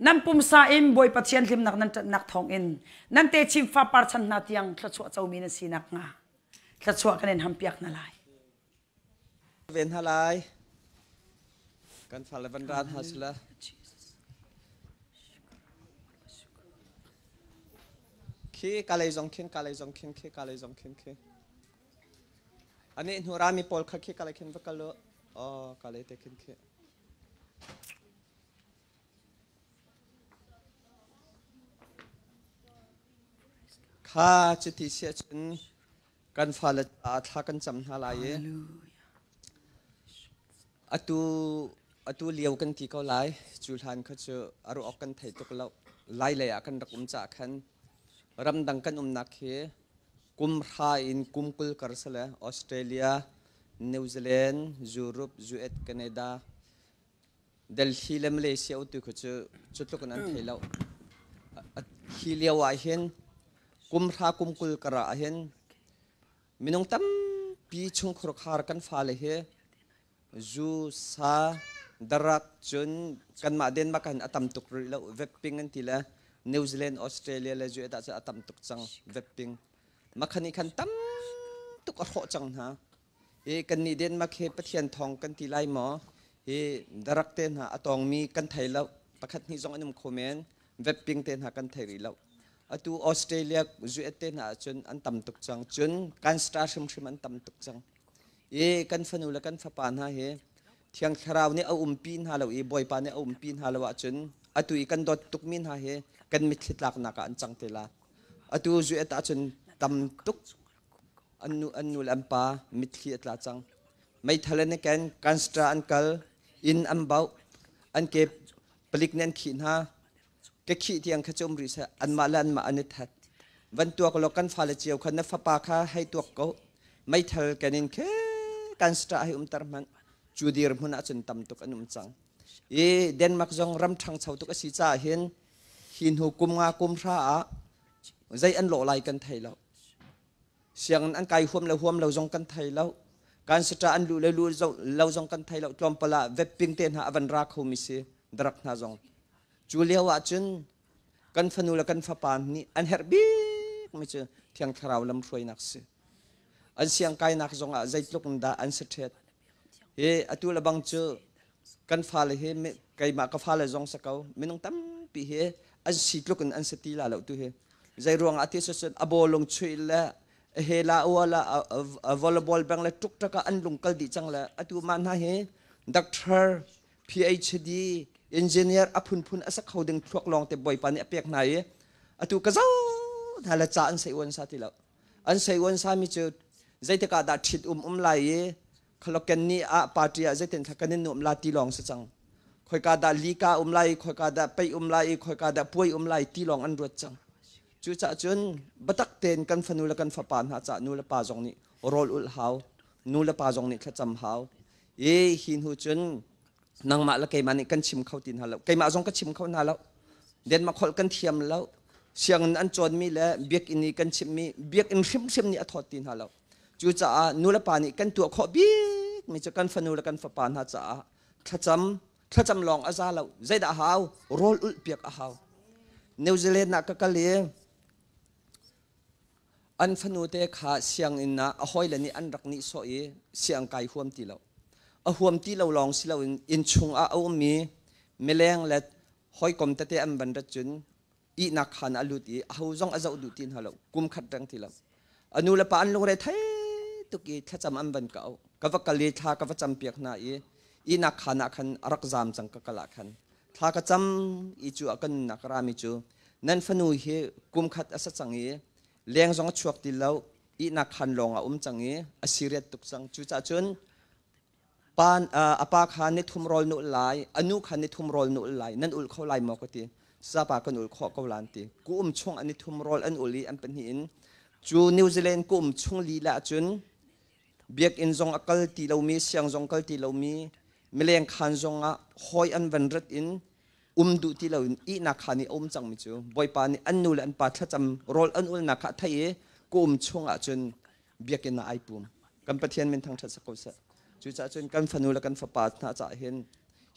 nan pumsa in Bawipa thianhlimnak nan ṭanhnak thawngin nan techin fapar chan hna tiang thluachuah comi nan si nakhnga thluachuah kan in hampiak hna lai. Ve hna lai. Kan fale van ra hna sila. Khi ka lei zong khin ka lei zong khin khi ka lei zong khin khi. Ani hnu rami pawl kha khi ka lei khin va kal u. Oh, ka lei te khin khi. Kha cuti si ahcun kan fale caah thla kan cam hna lai i atu atu lio kan ti ko lai cu hlan kha cu a ruah awk kan thei tuk lo lai lei ah kan rak um caah khan ramdang kan umnak hi kum hra in kum 20 kar sale Australia New Zealand Europe US Canada Delhi le Malaysia utu khu cu cu tluk in an thei lo. Hi lio ah hin kum hra kum 20 kar ah hin minung tampi chungkhur khar kan fale hi zu sa darak cun kanmah Denmark han a tam tuk rih lo vaping an ti le New Zealand Australia le US ah cun a tam tuk cang vaping makhani khan tam tuk a hrawh cang hna Hi kannih Denmark hi Pathian thawng kan ti lai maw? Hi darak te hna a tawngmi kan thei lo. Pakhat hnih zong an um kho men. Vaping te hna kan thei rih lo. Atu Australia, US te hna ahcun an tam tuk cang. Cun kan star hrimhrim an tam tuk cang. I kan fanu le kan fapa hna hi Thiang Thlarau nih a umpi hna lo i Bawipa nih a umpi hna lo ahcun atu i kan dawt tukmi hna hi kan mitthli tlaknak ah an cang te la. Atu US ahcun tam tuk An nu, an nu le an pa mitthli a tla cang. Meithal an i ken, kanstra an kal, inn an bauh, an ke palik nih an khih hna. Ke khih tiang kha cu um rih seh, anmah le anmah an i that. Van tuak law kan fale cio kha na fapa kha hei tuak ko. Meithal ken in khe kanstra hei umter hmanh. Cu dirhmun ahcun tam tuk an um cang. I Denmark zong ram ṭhangcho tuk a si caah hin hi hnu kum nga kum hra ah zei an lawh lai kan thei lo. Sianginn an kai huam le huam lo zong kan thei lo. Kan sata an luh le luh lo zong kan thei lo. Tlawmpal ah vaping te hna a van ra khomi si drug hna zong. Cu lio ah cun kan fanu le kan fapa nih an herh bikmi cu Thiang Thlarau lamhruainak si. An siangkainak zong ah zeitluk in dah an si ṭhet. Hi atu le bang cu kan fale hi keimah ka fale zong si ko minung tampi hi an si tluk in an si ti la lo tu hi zei ruang ah ti cun a bawlung chuih le he la ua la volleyball bang le tuk tak an lung kal dih cang le atu ma hna hi doctor PhD engineer a phunphun a sa kho ding thluak lawng te bawipa nih a pek hna i atu ka zo hna le ca an sei uan sa ti lo an sei uan sa mi cu zeitik ah dah ṭhit um um lai i Khaloken ni ah party ah zeitin thla kan in nuam la ti lawng si cang. Khoika dah lika um lai, khoika dah pei um lai, khoika dah puai um lai ti lawng an ruat cang. Cucaah cun biatak tein kan fanu le kan fapa hna cah nu le pa zong nih rawl ulh hau, nu le pa zong nih thlacam hau. I hi hnu cun nangmah le keimah nih kan chim kho ti hna lo. Keimah zong ka chim kho hna lo. Denmark holh kan thiam lo. Sianginn an cawnmi le biakinn i kan chimhmi biakinn hrimhrim nih a thawt ti hna lo. Cucaah nulepa nih kan tuah khawh bikmi cu kan fanu le kan fapa hna caah thlacam thlacam lawng a za lo. Zeidah a hau? Rawl ulh piak a hau. New Zealand ah ka kal i an fanu te kha sianginn ah a hawile nih an rak nihsawh i siang kai huam ti lo. A huam ti lo lawng si loin innchung ah a ummi mileng le hawikom tete an van rat cun ihnak khaan ah a lut i aho zong a zoh duh ti hna lo kum khat reng ti lo a nu le pa an lungre thei tuk i thlacam an van ka auh ka va kal i thla ka va cam piak hna i ihnak khaan ah khan a rak zaam cang ka kal ah khan thla ka cam i cu a kan nunnak rami cu nan fanu hi kum khat a sa cang i leng zong a chuak ti lo ihnak khaan lawng a um cang i a serious tuk cang cucaah cun Pa, a pa kha ni thum rawl na ulh lai, a nu kha ni thum rawl na ulh lai, nan ulh kho lai maw ka ti. Sapa kan ulh khawh ko lan ti. Ku um chung an ni thum rawl an ul i an pahnih in cu New Zealand ku um chung lila ahcun biakinn zong a kal ti lomi, siang zong kal ti lomi, mileng khaan zong ah hawi an van rat in um duh ti loin ihnak khaan i a um cangmi cu Bawipa nih an nu le an pa thlacam rawl an ulnak kha a theih i ku um chung ahcun biakinn ah ai pum. Kan Pathian min thangṭhat sak ko seh. Cucaah cun kan fanu le kan fapa hna caah hin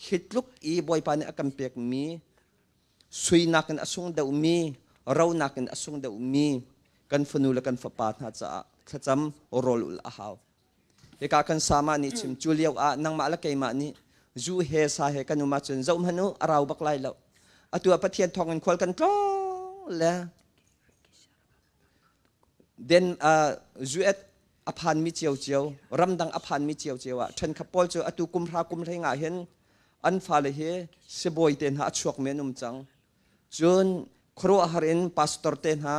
hi tluk i Bawipa nih a kan pekmi sui nakin a sung deuhmi ro nakin a sung deuhmi kan fanu le kan fapa hna caah thlacam rawl ul a hau. Hika kan sama nih chim cu lio ah nangmah le keimah nih zu he sa he kan um ahcun zoh hmanh u a rau bak lai lo. Atu ah Pathian thawngin khual kan tlawng le Den US a phanmi ciocio, ramdang a phanmi ciocio ah ṭhenkhat pawl cu atu kum hra kum hlei nga hin an fale hi sibawi te hna a chuakmi an um cang. Cun khuaruahhar in pastor te hna,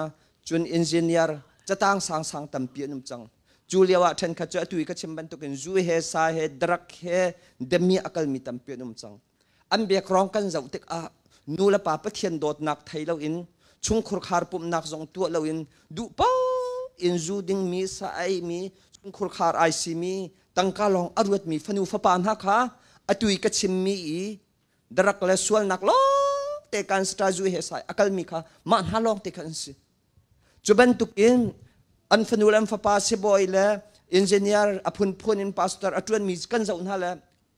cun engineer catang sangsang tampi an um cang. Cu lio ah ṭhenkhat cu atu i ka chim bantukin zu he sa he drug he demi a kalmi tampi an um cang. An biakrong kan zoh tikah nu le pa Pathian dawtnak thei loin chungkhur khar pumhnak zong tuah loin duh paoh in zu dingmi sa eimi chungkhur khar ai simi tangka lawng a ruatmi fanu fapa hna kha atu i ka chimmi i darak le sualnak lawng te kan stra zu he sai a kalmi kha mah hna lawng te kha an si. Cu bantukin an fanu le an fapa sibawi le engineer a phunphun in pastor a ṭuanmi kan zoh hna le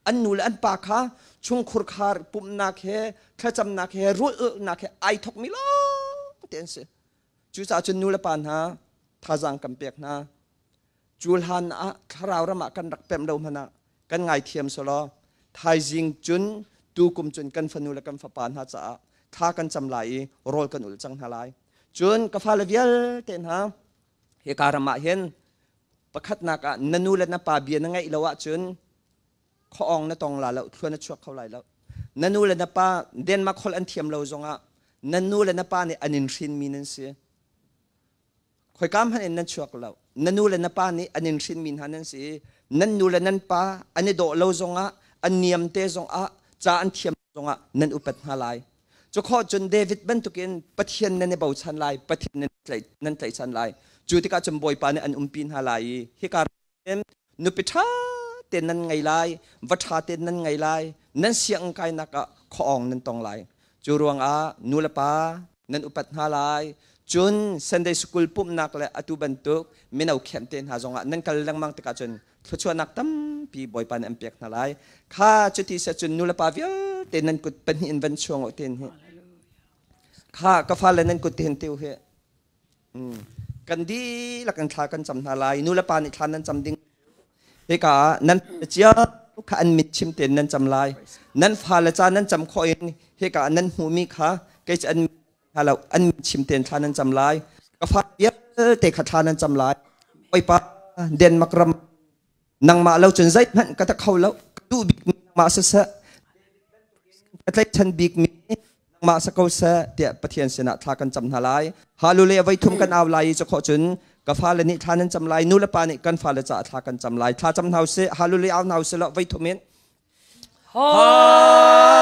an nu le an pa kha chungkhur khar pumhnak he thlacamnak he rulhnak he ai thokmi lawng te an si. Cucaah cun nu le pa hna thazaang kan pek hna. Cu hlan ah thlarau ram ah kan rak pemh lo hmanh ah kan ngaithiam selaw thaizing cun tukum cun kan fanu le kan fapa hna caah thla kan cam lai i rawl kan ul cang hna lai. Cun ka fale vialte hna hika ram ah hin pakhatnak ah na nu le na pa bia na ngaih lo ahcun khuaawng na tong la lo thluan na chuak kho lai lo na nu le na pa Denmark holh an thiam lo zongah na nu le na pa nih an in hrinmi nan si khoika hmanh in nan chuak lo na nu le na pa nih an in hrinmi hna nan si nan nu le nan pa an i dawh lo zongah an niam te zongah ca an thiam zongah nan upat hna lai cu khawh cun David bantukin Pathian nan i bochan lai Pathian nan tlaihchan lai cu tikah cun Bawipa nih an umpi hna lai i hika nupi ṭha tein nan ngei lai va ṭha tein nan ngei lai nan sianginn kainak ah khuaawng nan tong lai cu ruangah nu le pa nan upat hna lai cun Sunday school pumhnak le atu bantuk mino khem te hna zongah nan kal lengmang tikah cun thluachuahnak tampi Bawipa nih an pek hna lai kha cuti se cun nu le pa vialte nan kut pahnih in van chuang u tin hi kha ka fale nan kut hin tiu hi Kan dihlak in thla kan cam hna lai. Nu le pa nih thla nan cam ding. Hika ah nan cio kha an mit chim tein nan cam lai. Nan fale ca nan cam khawh in hika ah nan hmuhmi kha kei cu an hna lo an mit chim tein thla nan cam lai. Ka fa vialte kha thla nan cam lai. Bawipa Denmark ram nangmah lo cun zeihmanh ka ta kho lo. Ka duh bikmi nangmah siseh ka tlaihchan bikmi nangmah sa ko seh tiah Pathian sinah thla kan cam hna lai. Hallelujah voi thum kan au lai i cu khawh cun ka fale nih thla nan cam lai nu le pa nih kan fale caah thla kan cam lai thla cam hna usih hallelujah au hna usih law voi thum in Hallelujah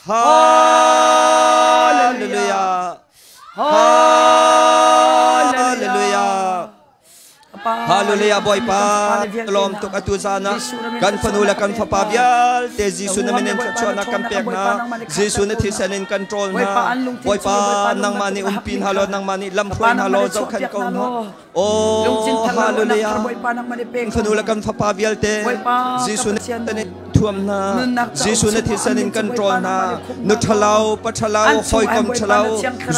Hallelujah Hallelujah. Hallelujah Bawipa lawm tuk atu zan ah kan fanu le kan fapa vialte Jesuh na min in thluachuahnak kan pek hna. Jesuh na thisen in kan ṭawl hna. Bawipa nangmah nih umpi hna law nangmah nih lamhruai hna law zohkhenh ko hna. Oh hallelujah. Fanu le kan fapa vialte Jesuh na in thuam hna. Jesuh na thisen in kan ṭawl hna. Nu ṭhalo, pa ṭhalo, hawikom ṭhalo,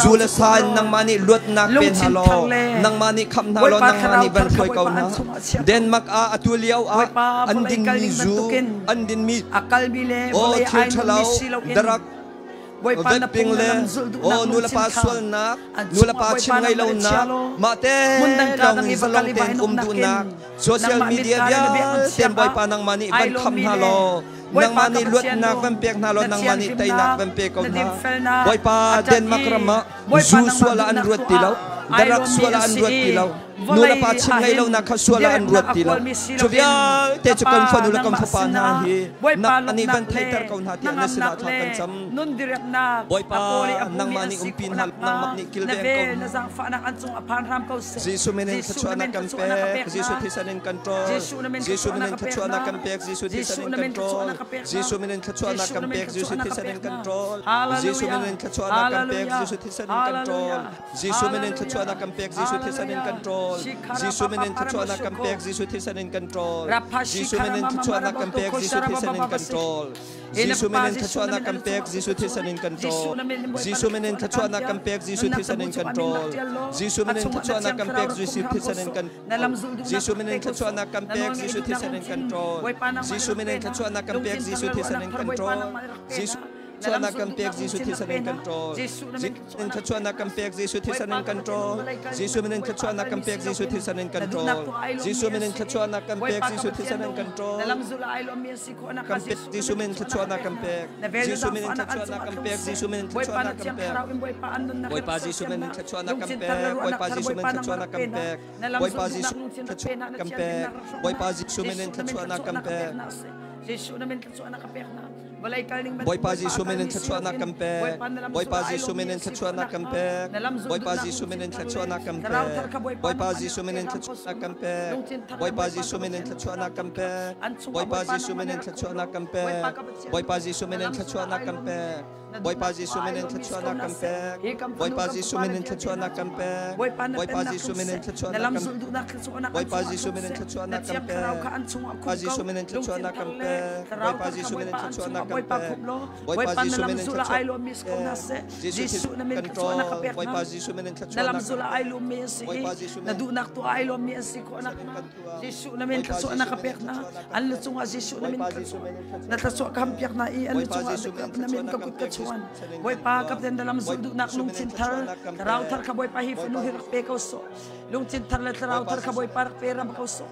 zu le sa in nangmah nih luatnak pe hna law, nangmah nih khamh hna law, nangmah nih van hruai ko hna. Denmark ah atu lio ah an dinmi zu, an dinmi oh thil ṭhalo, darak vaping le oh nulepa sualnak, nulepa chim ngei lonak, mah te lawng in zalong tein um duhnak, social media vialte Bawipa nangmah nih van kham hna law, nangmah nih luatnak van pek hna law, nangmah nih teinak van pe ko hna. Bawipa Denmark ram ah zu sual ah an ruat ti lo, darak sual ah an ruat ti lo, nu le pa chim ngei lonak kha sual ah an ruat ti lo. Cu vialte cu kan fanu le kan fapa hna hi nak an i van theihter ko hna tiah na sinah thla kan cam. Bawipa nangmah nih umpi hna, nangmah nih kilveng ko hna. Jesuh min in thluachuahnak kan pek. Jesuh thisen in kan ṭawl. Jesuh min in thluachuahnak kan pek. Jesuh thisen in kan ṭawl. Jesuh min in thluachuahnak kan pek. Jesuh thisen in kan ṭawl. Jesuh min in thluachuahnak kan pek. Jesuh thisen in kan ṭawl. Jesuh min in thluachuahnak kan pek. Jesuh thisen in kan ṭawl. Jesuh min in thluachuahnak kan pek. Jesuh thisen in kan ṭawl. Jesuh min in thluachuahnak kan pek. Jesuh thisen in kan ṭawl. Jesuh min in thluachuahnak kan pek. Jesuh thisen in kan ṭawl. Jesuh min in thluachuahnak kan pek. Jesuh thisen in kan ṭawl. Jesuh min in thluachuahnak kan pek. Jesuh thisen in kan Jesuh min in thluachuahnak kan pek. Jesuh thisen in kan ṭawl. Jesuh min in thluachuahnak kan pek. Jesuh thisen in kan ṭawl. Jesuh thluachuahnak kan pek. Jesuh thisen in kan ṭawl. In thluachuahnak kan pek. Jesuh thisen in kan ṭawl. Jesuh min in thluachuahnak kan pek. Jesuh thisen in kan ṭawl. Jesuh min in thluachuahnak kan pek. Jesuh thisen in kan ṭawl. Kan pek. Jesuh min in thluachuahnak kan pek. Jesuh min in thluachuahnak kan pek. Jesuh min in thluachuahnak kan pek. Bawipa Jesuh min in thluachuahnak kan pek. Bawipa Jesuh min thluachuahnak kan pek. Bawipa Jesuh thluachuahnak kan pek. Bawipa Jesuh min in thluachuahnak kan pek. Bawipa Jesuh min in thluachuahnak kan pek. Bawipa Jesuh min in thluachuahnak kan pek. Bawipa Jesuh min in thluachuahnak kan pek. Bawipa Jesuh min in thluachuahnak kan pek. Bawipa Jesuh min in thluachuahnak kan pek. Bawipa Jesuh min in thluachuahnak kan pek. Bawipa Jesuh min in thluachuahnak kan pek. Bawipa Jesuh min in thluachuahnak kan pek. Bawipa Jesuh min in thluachuahnak kan pek. Bawipa Jesuh min in thluachuahnak kan Bawipa Jesuh min in thluachuahnak kan pek. Bawipa Jesuh min in thluachuahnak kan pek. Bawipa Jesuh min in thluachuahnak kan pek. Bawipa Jesuh min in thluachuahnak Jesuh kan ṭawl. Bawipa Jesuh min in thluachuahnak Bawipa Jesuh na duhnak tu ai lawmmi an si khawh nak Jesuh na min thluachuah na ka pek na an lu cungah Jesuh na min na thluachuah ka ham piak na i an lu cungah na min ka kut ka chuan Bawipa kapten dalam zul duhnak lungthin thar thlarau thar kha Bawipa hi fanu hi rak pe ko sawh lungthin thar le thlarau thar kha Bawipa rak pe ram ko sawh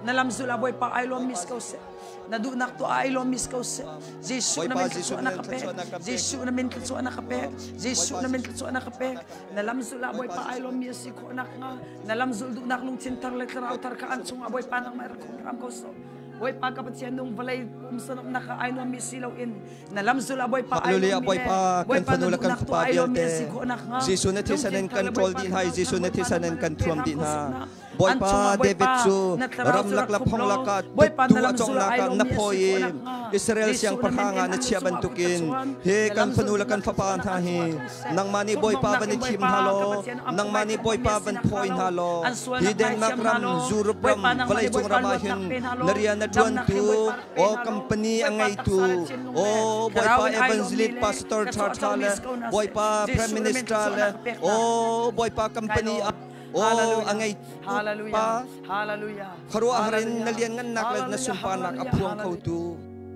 na lam zul ah Bawipa ai lawm mis ko seh na duhnak tu ai lawm mis ko seh Jesuh na min thluachuah na ka pek Jesuh na min thluachuah na ka pek Jesuh na min thluachuah na ka pek na lam zul ah Bawipa ai lawm mi a si khawh nak hnga na lam zulh duhnak lungthin thar le thlarau thar kha an chungah Bawipa nangmah rak khum hram ko sawh Bawipa ka Pathian nung vawlei pumsan nak ai nuam mi si loin na lam zul ah Bawipa ai Hallelujah nuam mi Bawipa kan Bawipa fanu na le kan duhnak tu fapa ai nuam mi vialte si khawh nak hnga Jesuh na thisen in kan ṭawl dih hna i Jesuh na thisen in kan thuam dih hna An Bawipa chungah David Bawipa cu na thlarau cu ramlak rak le khup phong law lakah Bawipa tuttu na a lam zul conghnak ai ah lawm na mi a si phawi khawh i nakhnga Israel Jesuh na min siangpahrang in ah na an chiah chungah kut ka bantukin chuan hi na kan lam fanu zul le kan duhnak fapa thluachuahnak hna an hi chungah tlung seh nangmah nih Bawipa Thurhnawmnak van i in thim Bawipa hna ka law Pathian a nangmah pumai nih thurhnawmmi Bawipa a si van nakhnga phawi lo hna law an hi sualnak Denmark ngaithiam hna ram law Europe ram Bawipa nangmah nih vawleicung Bawipa ram ah luatnak hin pe hna na law rian na damnak ṭuantu hi Bawipa rak pe o hna law company a Bawipa taksa ngeitu le thinlung o le Bawipa thlarau in ai lawmmi evangelist le pastor thluachuah ṭhaṭha comi le si ko hna seh Bawipa Prime Jesuh na min Minister thluachuah le na ka pek o hna Bawipa kai company lawm a o a Hallelujah ngeitu pa Hallelujah Hallelujah khuaruahhar in na Hallelujah lianngannak le na Hallelujah sunparnak a Hallelujah phuang Hallelujah khotu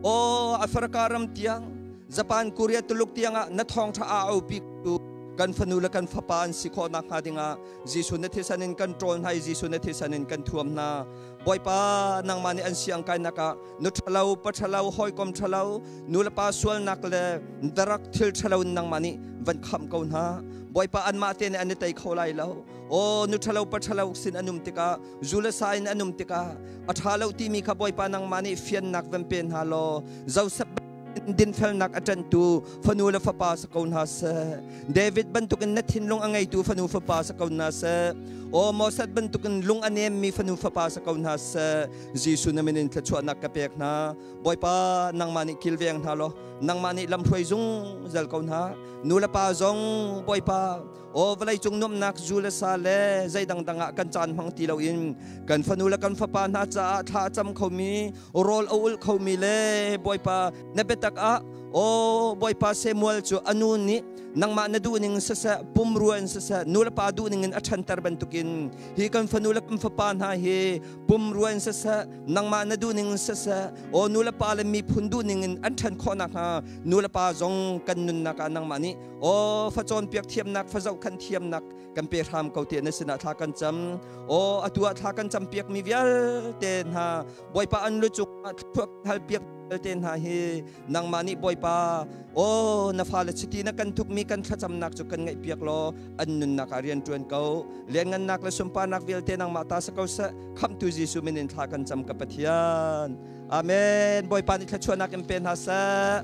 o Africa ram tiang Japan Korea Tuluk tiangah na thawngṭha a aupi tu kan fanu le kan fapa an si khawh nakhnga dingah Jesuh na thisen in kan ṭawl hna i Jesuh na thisen in kan thuam hna. Bawipa nangmah nih an siang kainak ah nu ṭhalo pa ṭhalo hawikom ṭhalo nu le pa sualnak le darak thil ṭhalo in nangmah nih van khamh ko hna. Bawipa anmah te nih an i tei kho lai lo. Aw nu ṭhalo pa ṭhalo sin an um tikah zu le sa in an um tikah a ṭha lo timi kha Bawipa nangmah nih fiannak van pe hna law Joseph Dinfelnak a ṭanhtu fanu le fapa si ko hna seh. David bantukin na thinlung a ngeitu fanu fapa si ko hna seh. Aw Moses bantukin lung a nemmi fanu fapa si ko hna seh. Jesuh na min in thluachuahnak ka pek hna. Bawipa, nangmah nih kilveng hna law, nangmah nih lamhruai zungzal ko hna. Nu le pa zong Bawipa, aw vawleicung nuamhnak zu le sa le zei dangdang ah kan caan hmang ti loin kan fanu le kan fapa hna caah thla a cam khomi, rawl a ulh khomi le Bawipa na biatak ah aw Bawipa Samuel cu a nu nih nangmah na duhning siseh, pumrua in siseh, nu le pa duhning in a ṭhanter bantukin hi kan fanu le kan fapa hna hi pumrua in siseh, nangmah na duhning in siseh, aw nu le pa le miphun duhning in an ṭhan khawh nakhnga nu le pa zong kan nunnak ah nangmah nih aw fa cawnpiak thiamnak, fa zohkhan thiamnak kan pe hram ko tiah na sinah thla kan cam. Aw atu ah thla kan campiak mi vialte hna Bawipa an lu cungah thluak hal piak vialte hna hi nangmah nih Bawipa aw na fale chiti na kan thukmi kan thlacamnak cu kan ngaihpiak law an nunnak ah rian ṭuan ko. Lianngannak le sunparnak vialte nangmah ta sa ko seh. Khamhtu Jesuh min in thla kan cam, ka Pathian. Amen. Bawipa nih thluachuahnak in pe hna seh.